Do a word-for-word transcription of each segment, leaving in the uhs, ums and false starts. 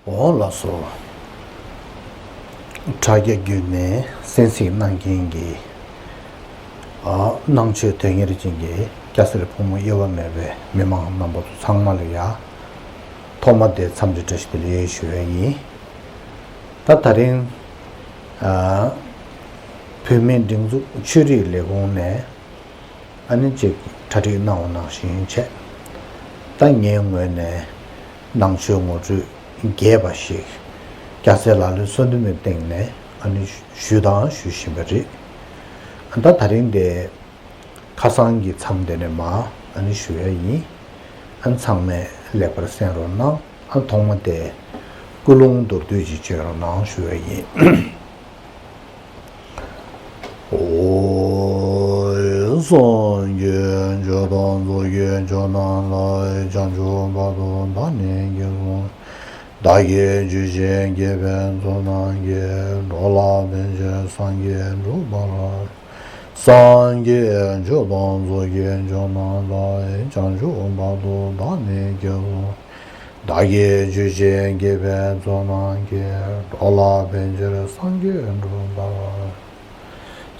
འོང་ལགས་སོ། དྲ་རྒྱ་བརྒྱུད་ནས་གསན་གཟིགས་གནང་མཁན་གྱི། ཨ། ནང་ཆོས་དོན་གཉེར་ཅན་གྱི་སྐྱ་སེར་ཕོ་མོ་དབྱེ་བ་མེད་པའི་མི་མང་རྣམ་པ་ཚོ་ཚང་མ་ལ་ཡ། ཐོག་མ་དེ་འཚམས་འདྲི་བཀྲ་ཤིས་བདེ་ལེགས་ཞུ་བ་ཡིན། ད་ད་རིང་། ཨ། བོད་མིའི་སྒྲིག་འཛུགས་ཆོས་རིག་ལས་ཁུངས་ནས། ཨ་ནི་ཅིག་གྲ་སྒྲིག་གནང་བ་ནང་བཞིན་བྱས། ད་ངའི་ངོས་ནས་ནང་ཆོས་ངོ་སྤྲོད་རྒྱས་པ་ཞིག་སྐྱ་སེར་ལག་ལེན་སོ་བདུན་མའི་སྟེང་ནས་ཨ་ནི་ཞུས་དང་ཞུ་བཞིན་པ་རེད། ད་ད་རིང་དེ་ཁ་སང་གི་མཚམས་དེ་ནས་མར་ཨ་ནི་ཞུ་ཡ་ཡིན། ཨ་ནི་ཚང་མས་ལེགས་པར་གསན་རོགས་གནང་། ཨ་ནི་ཐོག་མ་དེ་ཀུན་སློང་མདོར་བསྡུས་ཅིག་བྱེད་རོགས་གནང་ཞུ་ཡ་ཡིན། ཨོ། སངས་རྒྱས་ཆོས་དང་ཚོགས་ཀྱི་མཆོག་རྣམས་ལ། བྱང་ཆུབ་བར་དུ་བདག་ནི་དགྱེས་སོ། བདག་གིས་ཇི་བཞིན་བགྱིས་པའི་ཚོགས་རྣམས་ཀྱིས། འགྲོ་ལ་ཕན་ཕྱིར་སངས་རྒྱས་འགྲུབ་པར། སངས་རྒྱས་ཆོས་དང་ཚོགས་ཀྱི་མཆོག་རྣམས་ལ། བྱང་ཆུབ་བར་དུ་བདག་ནི་དགྱེས་སོ། བདག་གིས་ཇི་བཞིན་བགྱིས་པའི་ཚོགས་རྣམས་ཀྱིས། འགྲོ་ལ་ཕན་ཕྱིར་སངས་རྒྱས་འགྲུབ་པར་ཤོག།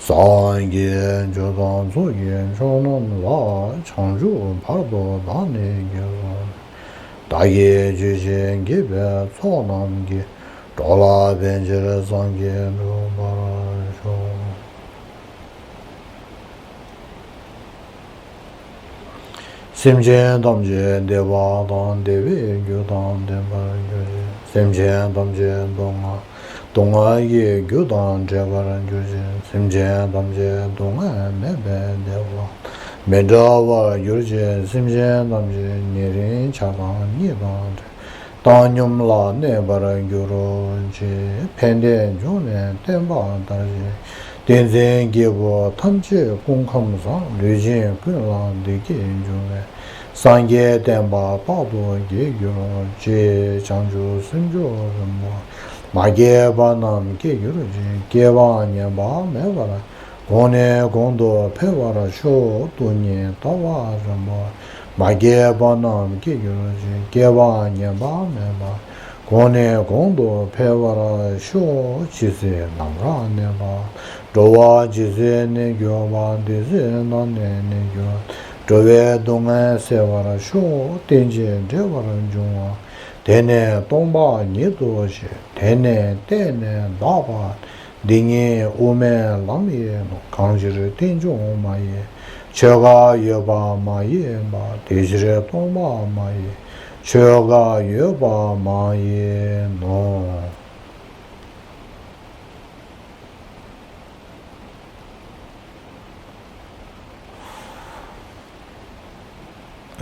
སངས་རྒྱས་ཆོས་དང་ཚོགས་ཀྱི་མཆོག་རྣམས་ལ། བྱང་ཆུབ་བར་དུ་བདག་ནི་དགྱེས་སོ། བདག་གིས་ཇི་བཞིན་བགྱིས་པའི་ཚོགས་རྣམས་ཀྱིས། འགྲོ་ལ་ཕན་ཕྱིར་སངས་རྒྱས་འགྲུབ་པར་ཤོག། སེམས་ཅན་ཐམས་ཅད་བདེ་བ་དང་བདེ་བའི་རྒྱུ་དང་ལྡན་པར་གྱུར་ཅིག། སེམས་ཅན་ཐམས་ཅད་སྡུག་བསྔལ་སྡུག་བསྔལ་གྱི་རྒྱུ་དང་བྲལ་བར་གྱུར་ཅིག། སེམས་ཅན་ཐམས་ཅད་སྡུག་བསྔལ་མེད་པའི་བདེ་བ་མི་འབྲལ་བར་གྱུར་ཅིག། སེམས་ཅན་ཐམས་ཅད་ཉེ་རིང་ཆགས་སྡང་གཉིས་དང་བྲལ། བཏང་སྙོམས་ལ་གནས་པར་གྱུར་ཅིག། ཕན་བདེ་འབྱུང་གནས་བརྟན་པ་དར་ཞིང་། བསྟན་འཛིན་སྐྱེས་བུ་ཐམས་ཅད་སྐུ་ཁམས་བཟང་། ལུས་ཅན་ཀུན་ལ་བདེ་སྐྱིད་འབྱུང་བའི། སངས་རྒྱས་བསྟན་པ་རྟག་ཏུ་རྒྱས་གྱུར་ཅིག། བྱང་ཆུབ་སེམས་མཆོག་རིན་པོ་མ་སྐྱེས་པ་རྣམས་སྐྱེ་གྱུར་ཅིག། སྐྱེས་པ་ཉམས་པ་མེད་པར། གོང་ནས་གོང་དུ་འཕེལ་བར་ཤོག། སྟོང་ཉིད་རྟོགས་པ་རིན་པོ་མ་སྐྱེས་པ་རྣམས་སྐྱེ་གྱུར་ཅིག། སྐྱེས་པ་ཉམས་པ་མེད་པར། གོང་ནས་གོང་དུ་འཕེལ་བར་ཤོག། ཇི་སྲིད་ནམ་མཁའ་གནས་པ། འགྲོ་བ་ཇི་སྲིད་གནས་གྱུར་པ། དེ་སྲིད་ནམ་གནས་གནས་གྱུར། འགྲོ་བའི་སྡུག་བསྔལ་སེལ་བར་ཤོག། རྟེན་ཅིང་འབྲེལ་བར་འབྱུང་བ། དེ་ནས་སྟོང་པ་ཉིད་དུ་ཤེས། དེ་ནས་གཏན་ནས་འདག་པ། འདི་ཉིད་དབུ་མའི་ལམ་ཡིན་ནོ། གང་ཕྱིར་རྟེན་འབྱུང་མ་ཡིན། ཆོས་འགའ་ཡོད་པ་མ་ཡིན་པ། དེ་ཕྱིར་སྟོང་པ་མ་ཡིན། ཆོས་འགའ་ཡོད་པ་མ་ཡིན་ནོ།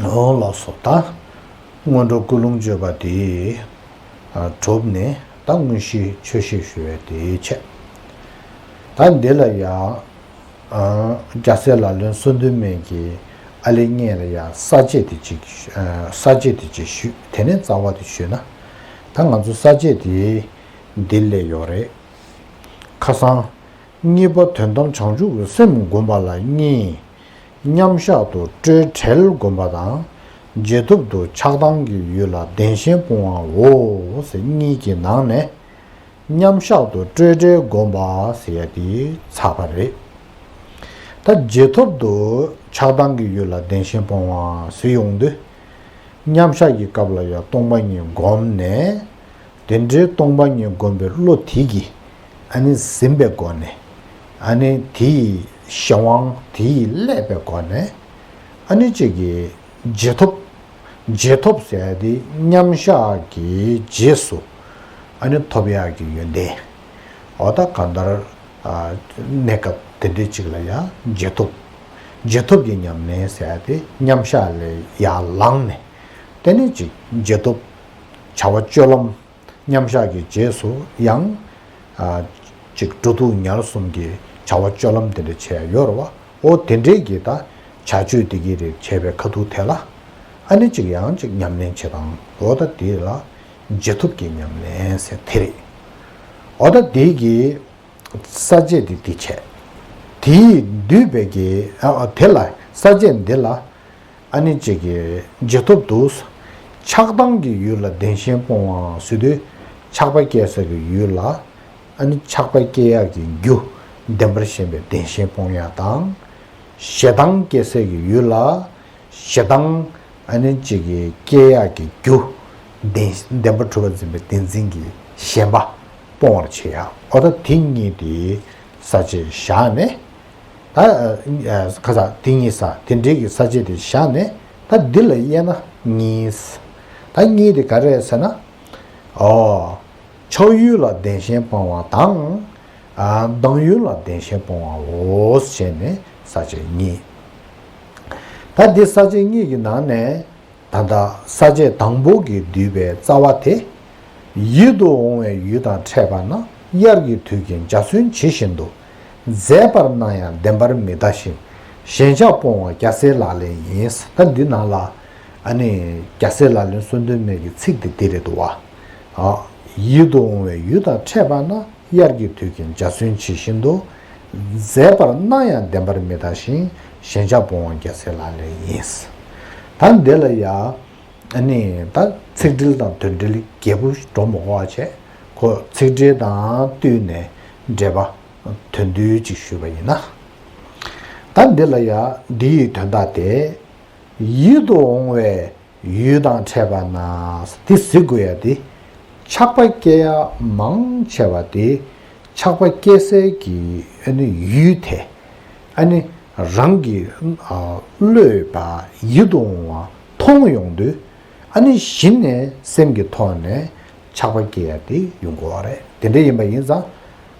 འོ་ལགས་སོ། ད་སྔོན་འགྲོ་ཀུན་སློང་བརྗོད་པ་དེ་གྲུབ་ནས། ད་དངོས་གཞི་ཆོས་བཤད་ཞུ་བའི་དེའི་ཆེད། ད་འདི་ལ་ཡང་སྐྱ་སེར་ལག་ལེན་སོ་བདུན་མའི་གི་ཨ་ལེ་སྔོན་ལ་ཡང་ས་བཅད་དེ་གཅིག་ས་བཅད་དེ་གཅིག་ཞུས། དེ་ནས་རྩ་བ་དེ་ཞུས་ན། ད་ང་ཚོ་ས་བཅད་དེ་འདི་ལས་ཡོད་རེད། ཁ་སང་གཉིས་པ་དོན་དམ་བྱང་ཆུབ་ཀྱི་སེམས་བསྒོམ་པ་ལ་གཉིས། མཉམ་གཞག་ཏུ་སྤྲོས་བྲལ་བསྒོམ་པ་དང་། རྗེས་ཐོབ་ཏུ་ཆགས་སྡང་གི་ཡུལ་ལ་བདེན་ཞེན་སྤོང་བའོ་ཟེར་གཉིས་ཀྱི་ནང་ནས། མཉམ་གཞག་ཏུ་སྤྲོས་བྲལ་བསྒོམ་པ་ཟེར་ཡ་དེ་ཚར་བ་རེད། ད་རྗེས་ཐོབ་ཏུ་ཆགས་སྡང་གི་ཡུལ་ལ་བདེན་ཞེན་སྤོང་བ་ཟེར་ཡོང་དུས། མཉམ་གཞག་གི་སྐབས་ལ་ཡང་སྟོང་པ་ཉིད་བསྒོམས་ནས། དེ་འདྲའི་སྟོང་པ་ཉིད་བསྒོམས་པའི་བློ་དེ་གིས་ཨ་ནི་ཟིན་པའི་སྒོ་ནས། ཨ་ནི་དེ་ཡི་གཞན་དབང་དེ་ཡིས་བསླད་པའི་སྒོ་ནས། ཨ་ནི་གཅིག་གི་རྗེས་ཐོབ། རྗེས་ཐོབ་ཟེར་ཡ་དེ་མཉམ་གཞག་གི་རྗེས་སུ་ཨ་ནི་ཐོབ་ཡག་གི་ཡོན་ཏན། འོ་ད་གང་ལྟར་གནས་སྐབས་དེ་འདྲའི་གཅིག་ལ་ཡང་རྗེས་ཐོབ། རྗེས་ཐོབ་ཀྱི་ཉམས་ལེན་ཟེར་ཡ་དེ་མཉམ་གཞག་ལས་ཡར་ལངས་ནས། དེ་ནས་ཅིག་རྗེས་ཐོབ། བྱ་བ་སྤྱོད་ལམ། མཉམ་གཞག་གི་རྗེས་སུ་ཡང་། ཨ། ཅིག་འགྲོ་འདུག་ཉལ་གསུམ་གྱི་བྱ་བ་སྤྱོད་ལམ་དེ་འདྲ་བྱས་ཡོད་རེད་བ། འོ་དེ་འདྲའི་གི་ད་བྱ་སྤྱོད་དེ་གི་རིགས་བྱས་པའི་ཁ་ཐུག་དེ་ལ། ཨ་ནི་ཅིག་ཡང་ཅིག་ཉམས་ལེན་བྱེད་སྟངས། འོ་ད་དེ་ལ་རྗེས་ཐོབ་ཀྱི་ཉམས་ལེན་ཟེར་དེ་རེད། འོ་ད་དེ་གི་ས་བཅད་དེ་དེ་བྱས། དེས་བསྡུས་པའི་གི། ཨ། དེ་ལ་ས་བཅད་འདི་ལ། ཨ་ནི་གཅིག་གི་རྗེས་ཐོབ་ཏུ། ཆགས་སྡང་གི་ཡུལ་ལ་བདེན་ཞེན་སྤོང་བ་ཟེར་དུས། ཆགས་པ་སྐྱེ་ས་གི་ཡུལ་ལ་ཨ་ནི་ཆགས་པ་སྐྱེ་ཡག་གི་རྒྱུ་བདེན་པར་ཞེན་པའི་བདེན་ཞེན་སྤོང་ཡག་དང་། ཞེ་སྡང་སྐྱེ་ས་གི་ཡུལ་ལ་ཞེ་སྡང་ཨ་ནི་གཅིག་གི་སྐྱེ་ཡག་གི་རྒྱུ་བདེན་བདེན་པར་གྲུབ་པར་འཛིན་པའི་བདེན་འཛིན་གྱི་ཞེན་པ་སྤོང་བར་བྱེད་ཡག་འོ་ད་དེ་གཉིས་དེ་ས་བཅད་བཞག་ནས། ད་ཁ་ས་དེ་གཉིས་ས་དེ་འདྲའི་གི་ས་བཅད་དེ་བཞག་ནས་ད་འདི་ལ་དབྱེ་ན་གཉིས། ད་གཉིས་དེ་ག་རེ་རེད་ཟེར་ན། ཨོ། ཆགས་ཡུལ་ལ་བདེན་ཞེན་སྤོང་བ་དང་། ཨ། སྡང་ཡུལ་ལ་བདེན་ཞེན་སྤོང་བའོ་ཞེས་ནས་ས་བཅད་གཉིས། ད་འདི་ས་བཅད་གཉིས་ཀྱི་ནང་ནས་ད་ལྟ་ས་བཅད་དང་པོ་གིས་བསྡུས་པའི་རྩ་བ་དེ། ཡིད་དུ་འོང་བའི་ཡུལ་དང་འཕྲད་པ་ན་དབྱར་གྱི་དུས་ཀྱི་འཇའ་ཚོན་ཇི་བཞིན་དུ། མཛེས་པར་སྣང་ཡང་བདེན་པར་མི་ལྟ་ཞིང་། ཞེན་ཆགས་སྤོང་བ་རྒྱལ་སྲས་ལག་ལེན་ཡིན། ད་འདི་ནང་ལ་ཨ་ནི་རྒྱལ་སྲས་ལག་ལེན་གསོལ་འདེབས་མའི་གི་ཚིག་དེ་འདི་རེད་འདུག་བ། ཨ། ཡིད་དུ་འོང་བའི་ཡུལ་དང་འཕྲད་པ་ན་དབྱར་གྱི་དུས་ཀྱི་འཇའ་ཚོན་ཇི་བཞིན་དུ། མཛེས་པར་སྣང་ཡང་བདེན་པར་མི་ལྟ་ཞིང་། ཞེན་ཆགས་སྤོང་བ་རྒྱལ་སྲས་ལག་ལེན་ཡིན། ད་འདི་ལ་ཡ། ཨ་ནི་ད་ཚིག་འགྲེལ་དང་དོན་འགྲེལ་རྒྱས་པོ་འགྲོ་མི་དགོས་པ་བྱས་ཁོ་ཚིག་འགྲེལ་དང་བསྟུན་ནས་འགྲེལ་པ་དོན་བསྡུས་ཅིག་ཞུས་པ་ཡིན་ན། ད་འདི་ལ་ཡ་འདི་ཡི་དོན་དག་དེ། ཡིད་དུ་འོང་བའི་ཡུལ་དང་འཕྲད་པ་ན། དེ་གཟིགས་དགོས་ཡ་དེ། ཆགས་པ་སྐྱེ་ཡ་མང་ཆེ་བ་དེ། ཆགས་པ་སྐྱེ་སའི་གི་ཨ་ནི་ཡུལ་དེ། ཨ་ནི་རང་གི་ཨ་བློས་པ་ཡིད་དུ་འོང་བ་མཐོང་ཡོང་དུས། ཨ་ནི་གཞི་ནས་སེམས་ཀྱི་ཐོག་ནས་ཆགས་པ་སྐྱེ་ཡ་དེ་ཡོང་གི་ཡོད་རེད། དེ་འདྲ་ཡིན་པ་ཡིན་ཙང་།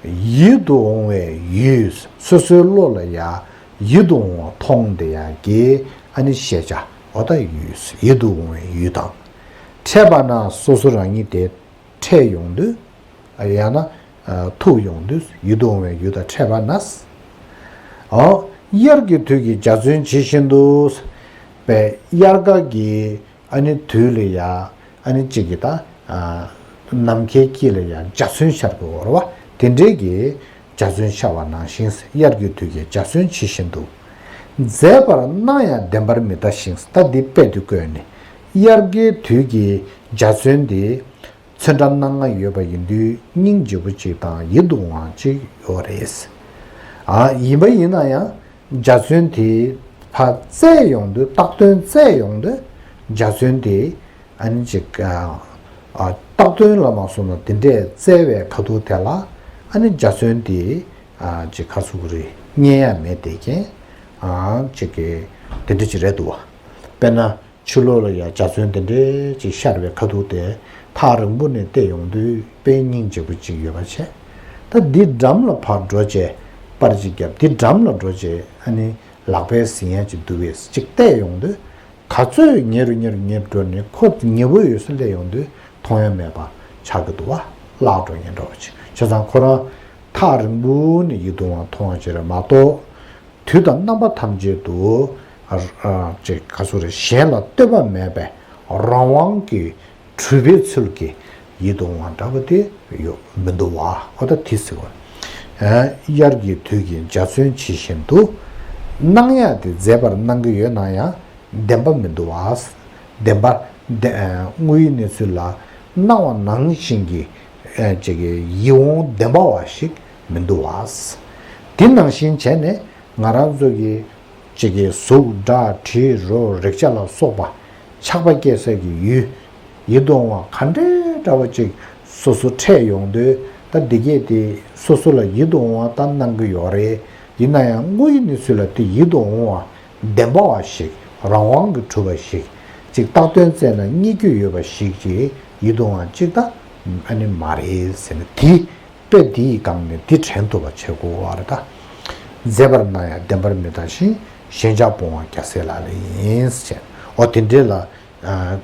ཡིད་དུ་འོང་བའི་ཡུལ་སོ་སོའི་བློ་ལ་ཡ་ཡིད་དུ་འོང་བ་མཐོང་བསྡད་ཡ་གི་ཨ་ནི་ཤེས་བྱ་འོ་ད་ཡུལ་ཡིད་དུ་འོང་བའི་ཡུལ་དང་། འཕྲད་པ་ན་སོ་སོ་རང་ཉིད་དེ་འཕྲད་ཡོང་དུས། ཡང་ན་ཐུག་ཡོང་དུས་ཡིད་དུ་འོང་བའི་ཡུལ་དང་འཕྲད་པ་ན། ཨོ། དབྱར་གྱི་དུས་ཀྱི་འཇའ་ཚོན་ཇི་བཞིན་དུ། པའི་དབྱར་ཁ་གི་ཨ་ནི་དུས་ལ་ཡ་ཨ་ནི་གཅིག་གི་ད་ནམ་མཁའི་དཀྱིལ་ལ་ཡ་འཇའ་ཚོན་ཤར་གི་ཡོད་རེད་བ། དེ་འདྲའི་གི་འཇའ་ཚོན་ཤར་བ་ནང་བཞིན་དབྱར་གྱི་དུས་ཀྱི་འཇའ་ཚོན་ཇི་བཞིན་དུ། མཛེས་པར་སྣང་ཡང་བདེན་པར་མི་ལྟ་ཞིང་། ད་འདི་དཔེ་དེ་བཀོད་ནས་དབྱར་ཁའི་དུས་ཀྱི་འཇའ་ཚོན་དེ། ཚོན་ཁྲ་སྣ་ལྔ་ཡོད་པ་ཡིན་དུས་སྙིང་རྗེ་པོ་གཅིག་དང་ཡིད་དུ་འོང་བ་གཅིག་ཡོད་རེད། ཨ། ཡིན་པ་ཡིན་ན་ཡང་འཇའ་ཚོན་དེ་ཕར་བཙལ་ཡོང་དུས་བཏགས་དོན་བཙལ་ཡོང་དུས་འཇའ་ཚོན་དེ་ཨ་ནི་ཅིག་ཨ། ཨ། བཏགས་དོན་ལ་མ་སོང་ན་དེ་འདྲས་བཙལ་བའི་ཁ་ཐུག་དེ་ལ་ཨ་ནི་འཇའ་ཚོན་དེ་ཨ། ཅིག་ཁ་ཟུག་རེད། རྙེད་ཡ་མེད་དེ་ཀྱང་ཨ། ཅིག་གི་དེ་འདྲ་ཅིག་རེད་འདུག་བ། དཔེར་ན། ཕྱི་ལོགས་ལ་ཡང་འཇའ་ཚོན་དེ་འདྲའི་ཅིག་ཤར་བའི་ཁ་ཐུག་དེ་ཐག་རིང་པོ་ནས་བལྟས་ཡོང་དུས་དཔེ་སྙིང་རྗེ་པོ་ཅིག་ཡོད་པ་བྱས། ད་འདི་འགྲམ་ལ་ཕར་འགྲོ་བྱས་པར་ཅིག་བརྒྱབ། འདི་འགྲམ་ལ་འགྲོ་བྱས་ཨ་ནི་ལག་པས་ཟིན་ཡ་ཅིག་འདུག་པས་ཅིག་བལྟས་ཡོང་དུས་ག་ཚོད་ཉེ་རུ་ཉེ་རུ་ཉེ་རུ་འགྲོ་ནས་ཁོ་ཉེ་པོ་ཡོད་ས་སླེབས་ཡོང་དུས་མཐོང་ཡ་མེད་པ་ཆགས་ཀྱི་འདུག་བ། བརླག་འགྲོ་ཉེན་འགྲོ་བ་ཅིག་བྱས་ཙང་ཁོ་རང་ཐག་རིང་པོ་ནས་ཡིད་དུ་འོང་བ་མཐོང་བ་ཅིག་རེད་མ་གཏོགས། དུས་དང་རྣམ་པ་ཐམས་ཅད་དུ། ཨ། ཨ། ཅིག་ག་ཚོད་རེད། གཞན་ལ་ལྟོས་པ་མེད་པའི་རང་དབང་གི་གྲུབ་པའི་ཚུལ་གྱིས་ཡིད་དུ་འོང་བ་འདྲ་པོ་དེ་ཡོད་མི་འདུག་བ། འོ་ད་དེ་ཟེར་བ། ཨ། དབྱར་གྱི་དུས་ཀྱི་འཇའ་ཚོན་ཇི་བཞིན་དུ། སྣང་ཡག་དེ་མཛེས་པར་སྣང་གི་ཡོད་ན་ཡང་བདེན་པ་མི་འདུག་བ། བདེན་པ། བདེ། ཨ། དངོས་ཡོད་གནས་ཚུལ་ལ་སྣང་བ་ནང་བཞིན་གྱི། ཨ། ཅིག་གི་ཡིད་འོང་བདེན་པ་བ་ཞིག་མི་འདུག་བ། དེ་ནང་བཞིན་བྱས་ནས། ང་རང་ཚོ་གི་གཅིག་གི་གཟུགས་སྒྲ་དྲི་རོ་རེག་བྱ་ལ་སོགས་པ་ཆགས་པ་སྐྱེ་ས་གི་ཡུལ། ཡིད་དུ་འོང་བ་ག་འདྲའི་འདྲ་བ་ཅིག་སོ་སོ་འཕྲད་ཡོང་དུས་ད་འདི་གས་དེ་སོ་སོ་ལ་ཡིད་དུ་འོང་བ་ལྟར་སྣང་གི་ཡོད་རེད། ཡིན་ན་ཡང་དངོས་ཡོད་གནས་ཚུལ་ལ་དེ་ཡིད་དུ་འོང་བ་བདེན་པ་བ་ཞིག་རང་དབང་གིས་གྲུབ་པ་ཞིག་ཅིག་བཏགས་དོན་བཙལ་ན་རྙེད་རྒྱུ་ཡོད་པ་ཞིག་ཅིག་ཡིད་དུ་འོང་བ་ཅིག་ད་ཨ་ནི་མ་རེད་ཟེར་ན་དེ། དཔེ་འདིའི་སྒང་ནས་འདི་དྲན་ཐུབ་པ་བྱེད་དགོས་པ་རེད་ད། མཛེས་པར་སྣང་ཡང་བདེན་པར་མི་ལྟ་ཞིང་། ཞེན་ཆགས་སྤོང་བ་རྒྱལ་སྲས་ལག་ལེན་ཡིན་ཟེར། འོ་དེ་འདྲའི་ལ། ཨ།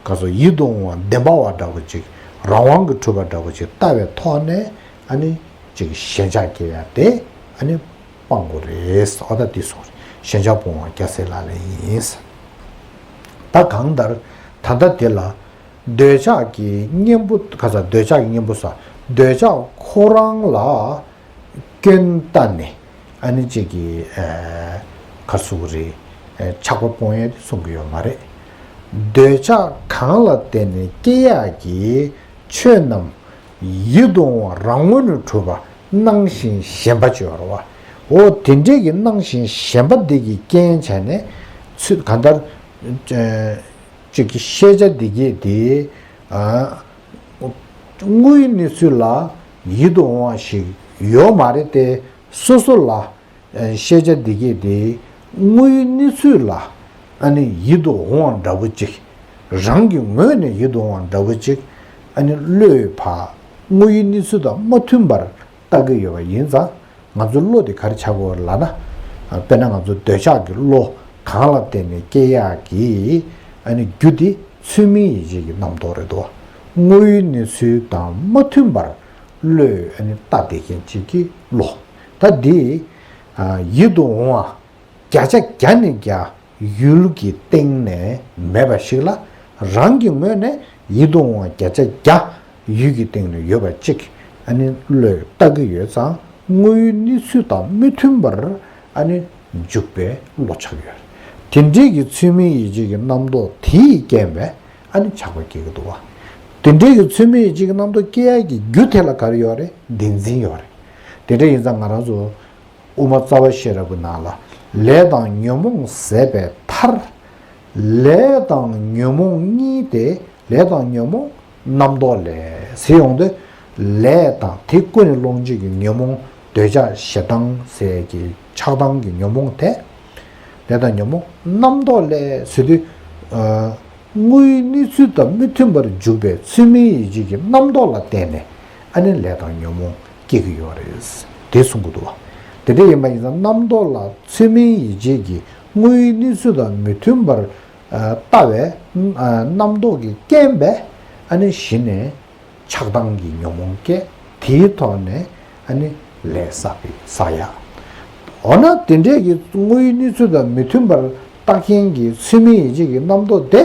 ག་ཚོད་ཡིད་དུ་འོང་བ་བདེན་པ་བ་འདྲ་བོ་ཅིག་རང་དབང་གིས་གྲུབ་པ་འདྲ་བོ་ཅིག་ལྟ་བའི་ཐོག་ནས་ཨ་ནི་ཅིག་ཞེན་ཆགས་སྐྱེ་ཡ་དེ་ཨ་ནི་སྤང་དགོས་རེད། འོ་ད་འདི་སོང་རེད། ཞེན་ཆགས་སྤོང་བ་རྒྱལ་སྲས་ལག་ལེན་ཡིན་ཟེར། ད་གང་ལྟར་ད་ལྟ་དེ་ལ། འདོད་ཆགས་ཀྱི་གཉེན་པོ་ག་ས་འདོད་ཆགས་ཀྱི་གཉེན་པོ་ས་འདོད་ཆགས་ཁོ་རང་ལ་སྐྱོན་བལྟས་ནས་ཨ་ནི་གཅིག་གི་ཨ་ག་ཟེར་དགོས་རེད། ཨ་ཆགས་པ་སྤོང་ཡས་དེ་གསུང་གི་ཡོད་མ་རེད། འདོད་ཆགས་གང་ལ་བརྟེན་ནས་སྐྱེ་ཡག་གི་ ཆོས་རྣམས་ཡིད་དུ་འོང་བ་རང་ངོས་ནས་གྲུབ་པ་སྣང་ཞེན་ཞེན་པ་ཅིག་ཡོད་རེད་བ། འོ་དེ་འདྲས་ཀྱི་སྣང་ཞེན་ཞེན་པ་འདི་གི་རྐྱེན་བྱས་ནས་ཚུལ་གང་ལྟར་ཅིག་གི་ཤེས་བྱ་འདི་གས་དེ་དངོས་ཡོད་གནས་ཚུལ་ལ་ཡིད་དུ་འོང་བ་ཞིག་ཡོད་མ་རེད་དེ། སོ་སོ་ལ་ཤེས་བྱ་འདི་གས་དེ་དངོས་ཡོད་གནས་ཚུལ་ལ་ཨ་ནི་ཡིད་དུ་འོང་བ་འདྲ་བོ་ཅིག་རང་གི་ངོས་ནས་ཡིད་དུ་འོང་བ་འདྲ་བོ་ཅིག་ཨ་ནི་བློས་ཕར་དངོས་ཡོད་གནས་ཚུལ་དང་མ་མཐུན་པར་བལྟ་གི་ཡོད་པ་ཡིན་ཙང་། ང་ཚོའི་བློ་དེ་ག་རེ་ཆགས་ཀྱི་ཡོད་རེད་ལབ་ན། དཔེར་ན་ང་ཚོ་འདོད་ཆགས་ཀྱི་བློ་གང་ལ་བརྟེན་ནས་སྐྱེ་ཡག་གི་ཨ་ནི་རྒྱུ་དེ་ཚུལ་མིན་ཡིད་བྱེད་ཀྱི་རྣམ་རྟོག་རེད་དོ། དངོས་ཡོད་གནས་ཚུལ་དང་མ་མཐུན་པར་བློས་ཨ་ནི་བལྟ་བསྡད་མཁན་ཅིག་གི་བློ། ད་འདི་ཡིད་དུ་འོང་བ་བརྒྱ་ཆ་བརྒྱ་ནས་བརྒྱ་ཡུལ་གྱི་སྟེང་ནས་མེད་པ་ཞིག་ལ། རང་གི་ངོས་ནས་ཡིད་དུ་འོང་བ་བརྒྱ་ཆ་བརྒྱ་ཡུལ་གྱི་སྟེང་ནས་ཡོད་པ་གཅིག་ཨ་ནི་བློས་བལྟ་གི་ཡོད་ཙང་། དངོས་ཡོད་གནས་ཚུལ་དང་མི་མཐུན་པར་ཨ་ནི་འཇུག་པའི་བློ་ཆགས་ཡོད། དེ་འདྲའི་གི་ཚུལ་མིན་ཡིད་བྱེད་ཀྱི་རྣམ་རྟོག་དེའི་རྐྱེན་པས་ཨ་ནི་ཆགས་པ་སྐྱེ་གི་འདུག་བ། དེ་འདྲའི་གི་ཚུལ་མིན་ཡིད་བྱེད་ཀྱི་རྣམ་རྟོག་སྐྱེ་ཡག་གི་རྒྱུ་དེ་ལ་ག་རེ་ཡོད་རེད། བདེན་འཛིན་ཡོད་རེད། དེ་འདྲ་ཡིན་ཙང་ང་རང་ཚོ་དབུ་མ་རྩ་བ་ཤེས་རབ་ཀྱི་ནང་ལ། ལས་དང་ཉོན་མོངས་ཟད་པའི་མཐར། ལས་དང་ཉོན་མོངས་གཉིས་ཏེ། ལས་དང་ཉོན་མོངས་རྣམ་རྟོག་ལས་ཟེར་ཡོང་དུས། ལས་དང་དེ་ཀུན་ནས་སློང་བྱེད་ཀྱི་ཉོན་མོངས། འདོད་ཆགས་ཞེ་སྡང་ཟེར་གྱི་ཆགས་སྡང་གི་ཉོན་མོངས་དེ། ལས་དང་ཉོན་མོངས་རྣམ་རྟོག་ལས་ཟེར་དུས། དངོས་ཡོད་གནས་ཚུལ་དང་མི་མཐུན་པར་འཇུག་པའི་ཚུལ་མིན་ཡིད་བྱེད་ཀྱི་རྣམ་རྟོག་ལ་བརྟེན་ནས་ཨ་ནི་ལས་དང་ཉོན་མོངས་སྐྱེ་གི་ཡོད་རེད། དེ་གསུང་གི་འདུག་བ། དེ་འདྲ་ཡིན་པ་ཡིན་ཙང་རྣམ་རྟོག་ལ་ཚུལ་མིན་ཡིད་བྱེད་ཀྱི་དངོས་ཡོད་གནས་ཚུལ་དང་མི་མཐུན་པར་ལྟ་བའི་རྣམ་རྟོག་གི་རྐྱེན་པས་ཨ་ནི་གཞི་ནས་ཆགས་སྡང་གི་ཉོན་མོངས་སྐྱེ། དེའི་ཐོག་ནས་ཨ་ནི་ལས་བསགས་པའི་བསགས་ཡ། འོ་ན་དེ་འདྲས་ཀྱི་དངོས་ཡོད་གནས་ཚུལ་དང་མི་མཐུན་པར་བརྟག་མཁན་གྱི་ཚུལ་མིན་ཡིད་བྱེད་ཀྱི་རྣམ་རྟོག་དེ་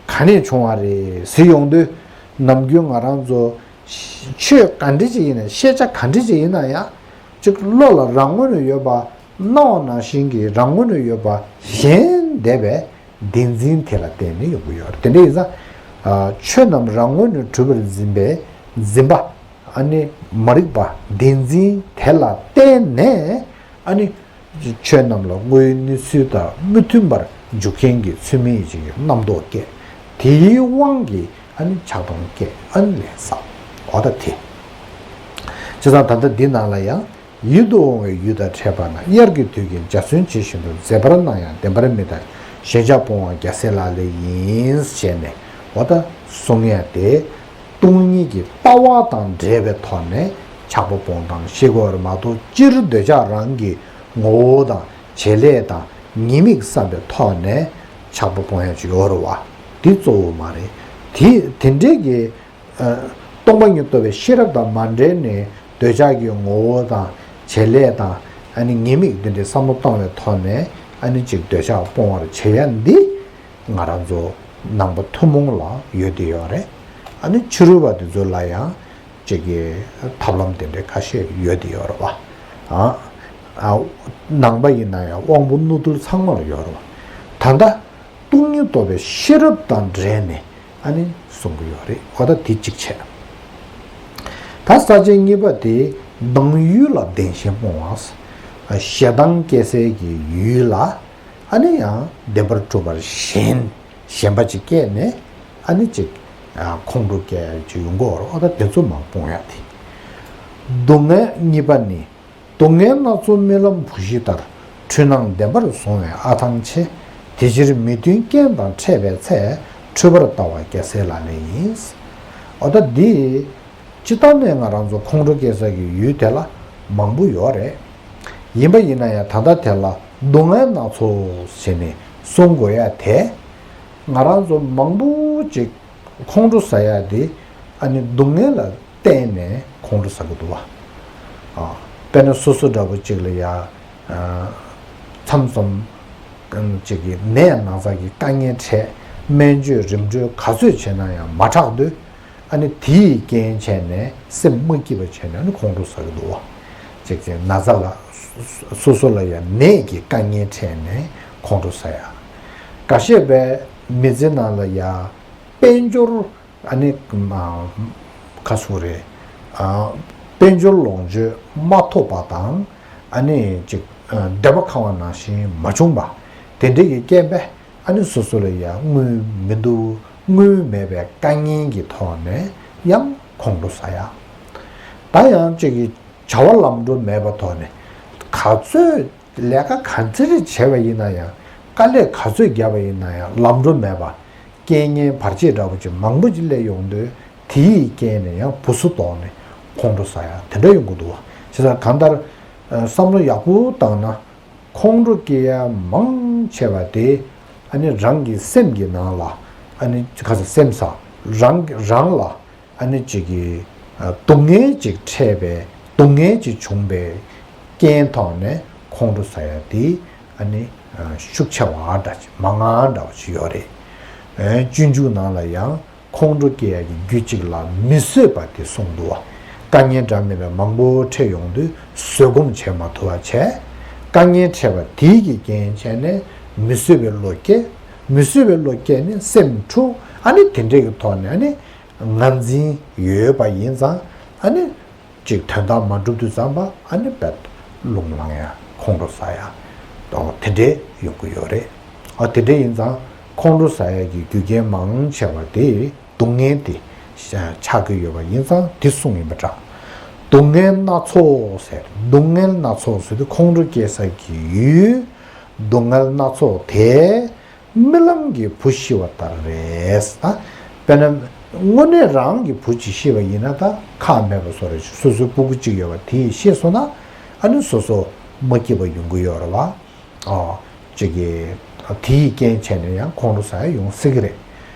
ག་ནས་བྱུང་བ་རེད་ཟེར་ཡོང་དུས། ནམ་རྒྱུན་ང་རང་ཚོ་ཆོས་ག་འདྲ་ཅིག་ཡིན་ན། ཤེས་བྱ་ག་འདྲ་ཅིག་ཡིན་ན་ཡང་། ཅིག་བློ་ལ་རང་ངོས་ནས་ཡོད་པ་སྣང་བ་ནང་བཞིན་གྱི་རང་ངོས་ནས་ཡོད་པ་ཞེན་བསྡད་པའི་བདེན་འཛིན་དེ་ལ་བརྟེན་ནས་ཡོང་གི་ཡོད་རེད། དེ་འདྲ་ཡིན་ཙང་། ཆོས་རྣམས་རང་ངོས་ནས་གྲུབ་པར་འཛིན་པའི་འཛིན་པ། ཨ་ནི་མ་རིག་པ་བདེན་འཛིན་དེ་ལ་བརྟེན་ནས་ཨ་ནི་ཆོས་རྣམས་ལ་དངོས་ཡོད་གནས་ཚུལ་དང་མི་མཐུན་པར་འཇུག་མཁན་གྱི་ཚུལ་མིན་ཡིད་བྱེད་ཀྱི་རྣམ་རྟོག་སྐྱེ། དེའི་དབང་གིས་ཨ་ནི་ཆགས་སྡང་སྐྱེ། ཨ་ནི་ལས་བསགས། འོ་ད་དེ། བྱས་ཙང་ད་ལྟ་འདི་ནང་ལ་ཡང་། ཡིད་དུ་འོང་བའི་ཡུལ་དང་ཕྲད་པ་ན། དབྱར་གྱི་དུས་ཀྱི་འཇའ་ཚོན་ཇི་བཞིན་དུ། མཛེས་པར་སྣང་ཡང་བདེན་པར་མི་འདོད། ཞེན་ཆགས་སྤོང་བ་རྒྱལ་སྲས་ལག་ལེན་ཡིན། ཞེས་ནས་འོ་ད་གསུང་ཡ་དེ། སྟོང་ཉིད་ཀྱི་ལྟ་བ་དང་འབྲེལ་བའི་ཐོག་ནས་ཆགས་པ་སྤོང་སྟངས་ཤེས་དགོས་པ་མ་གཏོགས། སྤྱིར་འདོད་ཆགས་རང་གི་ངོ་བོ་དང་བྱེད་ལས་དང་ཉེས་དམིགས་བསམ་པའི་ཐོག་ནས་ཆགས་པ་སྤོང་ཡ་ཅིག་ཡོད་རེད་བ། འདི་གཙོ་བོ་མ་རེད། དེ་དེ་འདྲའི་གི། སྟོང་པ་ཉིད་རྟོགས་པའི་ཤེས་རབ་དང་མ་འབྲེལ་ནས། འདོད་ཆགས་ཀྱི་ངོ་བོ་དང་བྱེད་ལས་དང་། ཨ་ནི་ཉེས་དམིགས་འདི་འདྲའི་བསམ་བློ་བཏང་བའི་ཐོག་ནས། ཨ་ནི་ཅིག་འདོད་ཆགས་སྤོང་བར་བྱེད་ཡ་འདི། ང་རང་ཚོ་ནང་པ་ཐུན་མོང་ལ་ཡོད་དེ་ཡོད་རེད། ཨ་ནི་ཕྱི་རོལ་པ་འདི་ཚོ་ལ་ཡང་ཅིག་གི་ཐབས་ལམ་དེ་འདྲའི་ཁ་ཤས་ཡོད་དེ་ཡོད་རེད་བ། ཨ། ཨ། ནང་པ་ཡིན་ན་ཡང་དབང་པོ་རྣོ་རྟུལ་ཚང་མ་ལ་ཡོད་རེད་བ། ད་ལྟ། སྟོང་ཉིད་རྟོགས་པའི་ཤེས་རབ་དང་འབྲེལ་ནས་ཨ་ནི་གསུང་གི་ཡོད་རེད། འོ་ད་དེ་གཅིག་བྱས། ད་ས་བཅད་གཉིས་པ་དེ། སྡང་ཡུལ་ལ་བདེན་ཞེན་སྤོང་བ། ཞེ་སྡང་སྐྱེ་སའི་གི་ཡུལ་ལ་ཨ་ནི་ཡང་བདེན་པར་གྲུབ་པར་ཞེན། ཞེན་པ་ཅིག་སྐྱེས་ནས་ཨ་ནི་ཅིག་ཁོང་ཁྲོ་སྐྱེ་ཅིག་ཡོང་གི་ཡོད་རེད། འོ་ད་དེ་ཚོ་མར་སྤོང་ཡ་དེ། སྡུག་བསྔལ་གཉིས་པ་ནི། སྡུག་བསྔལ་སྣ་ཚོགས་རྨི་ལམ་བུ་གཞི་ལྟར། འཁྲུལ་སྣང་བདེན་པར་བཟུང་བས་ཨ་ཐང་ཆད། དེ་ཕྱིར་མི་མཐུན་རྐྱེན་དང་འཕྲད་པའི་ཚེ། འཁྲུལ་པར་ལྟ་བ་རྒྱལ་སྲས་ལག་ལེན་ཡིན། འོ་ད་འདི། སྤྱིར་བཏང་ནས་ང་རང་ཚོ་ཁོང་ཁྲོ་སྐྱེ་ས་གི་ཡུལ་དེ་ལ་མང་པོ་ཡོད་རེད། ཡིན་པ་ཡིན་ན་ཡང་ད་ལྟ་དེ་ལ་སྡུག་བསྔལ་སྣ་ཚོགས་ཟེར་ནས་གསུང་དགོས་ཡ་དེ། ང་རང་ཚོ་མང་པོ་ཅིག་ཁོང་ཁྲོ་ཟ་ཡ་དེ་ཨ་ནི་སྡུག་བསྔལ་ལ་བརྟེན་ནས་ཁོང་ཁྲོ་ཟ་གི་འདུག་བ། ཨ། དཔེར་ན་སོ་སོ་འདྲ་པོ་གཅིག་ལ་ཡ། ཨ། མཚམས་མཚམས་ཅིག་གི་ནད་ན་ཚ་གི་དཀའ་ངལ་འཕྲད། སྨན་བཅོས་རིམ་གྲོ་ག་ཚོད་བྱས་ན་ཡང་མ་དྲག་དུས། ཨ་ནི་དེའི་རྐྱེན་བྱས་ནས་སེམས་མ་སྐྱིད་པ་བྱས་ནས་ཨ་ནི་ཁོང་ཁྲོ་ཟ་གི་འདུག་བ། ཅིག་ཅིག་ན་ཚ་ལ། སོ་སོ་ལ་ཡ་ནད་ཀྱི་དཀའ་ངལ་འཕྲད་ནས་ཁོང་ཁྲོ་ཟ་ཡ། འགའ་ཤས་པའི་མི་ཚེ་ནང་ལ་ཡ། དཔལ་འབྱོར། ཨ་ནི། མ། ག་ཟེར་རེད། ཨ། དཔལ་འབྱོར་ལོངས་སྤྱོད་མ་ཐོབ་པ་དང་། ཨ་ནི་ཅིག་ཨ། འདོད་པ་ཁེངས་པ་ནང་བཞིན་མ་བྱུང་བ། དེ་འདྲ་གི་རྐྱེན་པས། ཨ་ནི་སོ་སོ་ལ་ཡང་དངུལ་མི་འདུག་དངུལ་མེད་པའི་དཀའ་ངལ་གྱི་ཐོག་ནས་ཡང་ཁོང་ཁྲོ་ཟ་ཡ། ད་ཡང་ཅིག་གི་བྱ་བ་ལམ་འགྲོ་མེད་པའི་ཐོག་ནས། ག་ཚོད་ལས་ཀ་ག་ཚོད་བྱས་པ་ཡིན་ན་ཡང་། དཀའ་ལས་ག་ཚོད་བརྒྱབ་པ་ཡིན་ན་ཡང་། ལམ་འགྲོ་མེད་པ། རྐྱེན་ངན་བར་ཆད་འདྲ་པོ་ཅིག་མང་པོ་ཅིག་སླེབས་ཡོང་དུས། དེའི་རྐྱེན་ནས་ཡང་བུ་སུ་དོགས་ནས་ཁོང་ཁྲོ་ཟ་ཡ་དེ་འདྲ་ཡོང་གི་འདུག་བ། བྱས་ཙང་གང་ལྟར་བསམ་བློ་ཡག་པོ་བཏང་ན། ཁོང་ཁྲོ་སྐྱེ་ཡ་མང་ཆེ་བ་དེ། ཨ་ནི་རང་གི་སེམས་ཀྱི་ནང་ལ། ཨ་ནི་ག་ཚོད་སེམས་ས། རང་རང་ལ། ཨ་ནི་ཅིག་གི་ཨ། སྡུག་བསྔལ་ཅིག་འཕྲད་པའི། སྡུག་བསྔལ་ཅིག་བྱུང་པའི་རྐྱེན་ཐོག་ནས་ཁོང་ཁྲོ་ཟ་ཡ་དེ། ཨ་ནི་ཨ། ཤུགས་ཆེ་བ་འདྲ་ཅིག་མང་ང་འདྲ་བ་ཅིག་ཡོད་རེད། ཨ། སྤྱོད་འཇུག་ནང་ལ་ཡང་ཁོང་ཁྲོ་སྐྱེ་ཡ་གི་རྒྱུ་གཅིག་ལ་མི་བཟོད་པ་དེ་གསུངས་འདུག་བ། དཀའ་ངལ་འདྲ་མི་འདྲ་མང་པོ་འཕྲད་ཡོང་དུས་བཟོད་སྒོམ་བྱེད་མ་ཐུབ་པ་བྱས། དཀའ་ངལ་འཕྲད་པ་དེའི་གི་རྐྱེན་བྱས་ནས་མི་བཟོད་པའི་བློ་སྐྱེ། མི་བཟོད་པའི་བློ་སྐྱེས་ནས་སེམས་འཁྲུག་ཨ་ནི་དེ་འདྲས་ཀྱི་ཐོག་ནས། ཨ་ནི་ངར་འཛིན་ཡོད་པ་ཡིན་ཙང་། ཨ་ནི་ཅིག་དོན་དག་མ་འགྲུབ་དུས་ཙམ་པ། ཨ་ནི་དཔེ་རླུང་ལངས་ཡ། ཁོང་ཁྲོ་ཟ་ཡ་དང་དེ་འདྲས་ཡོང་གི་ཡོད་རེད། ཨ། དེ་འདྲས་ཡིན་ཙང་ཁོང་ཁྲོ་ཟ་ཡ་གི་རྒྱུ་རྐྱེན་མང་ཆེ་བ་དེ་སྡུག་བསྔལ་དེ་ཆགས་ཀྱི་ཡོད་པ་ཡིན་ཙང་དེ་གསུངས་ཡིན་པ་འདྲ། སྡུག་བསྔལ་སྣ་ཚོགས་ཟེར། སྡུག་བསྔལ་སྣ་ཚོགས་ཟེར་དུས་ཁོང་ཁྲོ་སྐྱེ་ས་གི་ཡུལ། སྡུག་བསྔལ་སྣ་ཚོགས་དེ། རྨི་ལམ་གྱི་བུ་ཤི་བ་ལྟར་རེད། ད་དཔེར་ན་དངོས་གནས་རང་གི་བུ་གཅིག་ཤི་བ་ཡིན་ན། ད་ཁག་མེད་པ་བཟོ་རེད། སོ་སོའི་སྤུ་གུ་གཅིག་ཡོད་པ་དེ་ཤི་སོང་ན། ཨ་ནི་སོ་སོ་མ་སྐྱིད་པ་ཡོང་གི་ཡོད་རེད་བ། ཨོ། ཅིག་གི་དེའི་རྐྱེན་བྱས་ནས་ཡང་ཁོང་ཁྲོ་ཟ་ཡ་ཡོང་སྲིད་ཀྱི་རེད།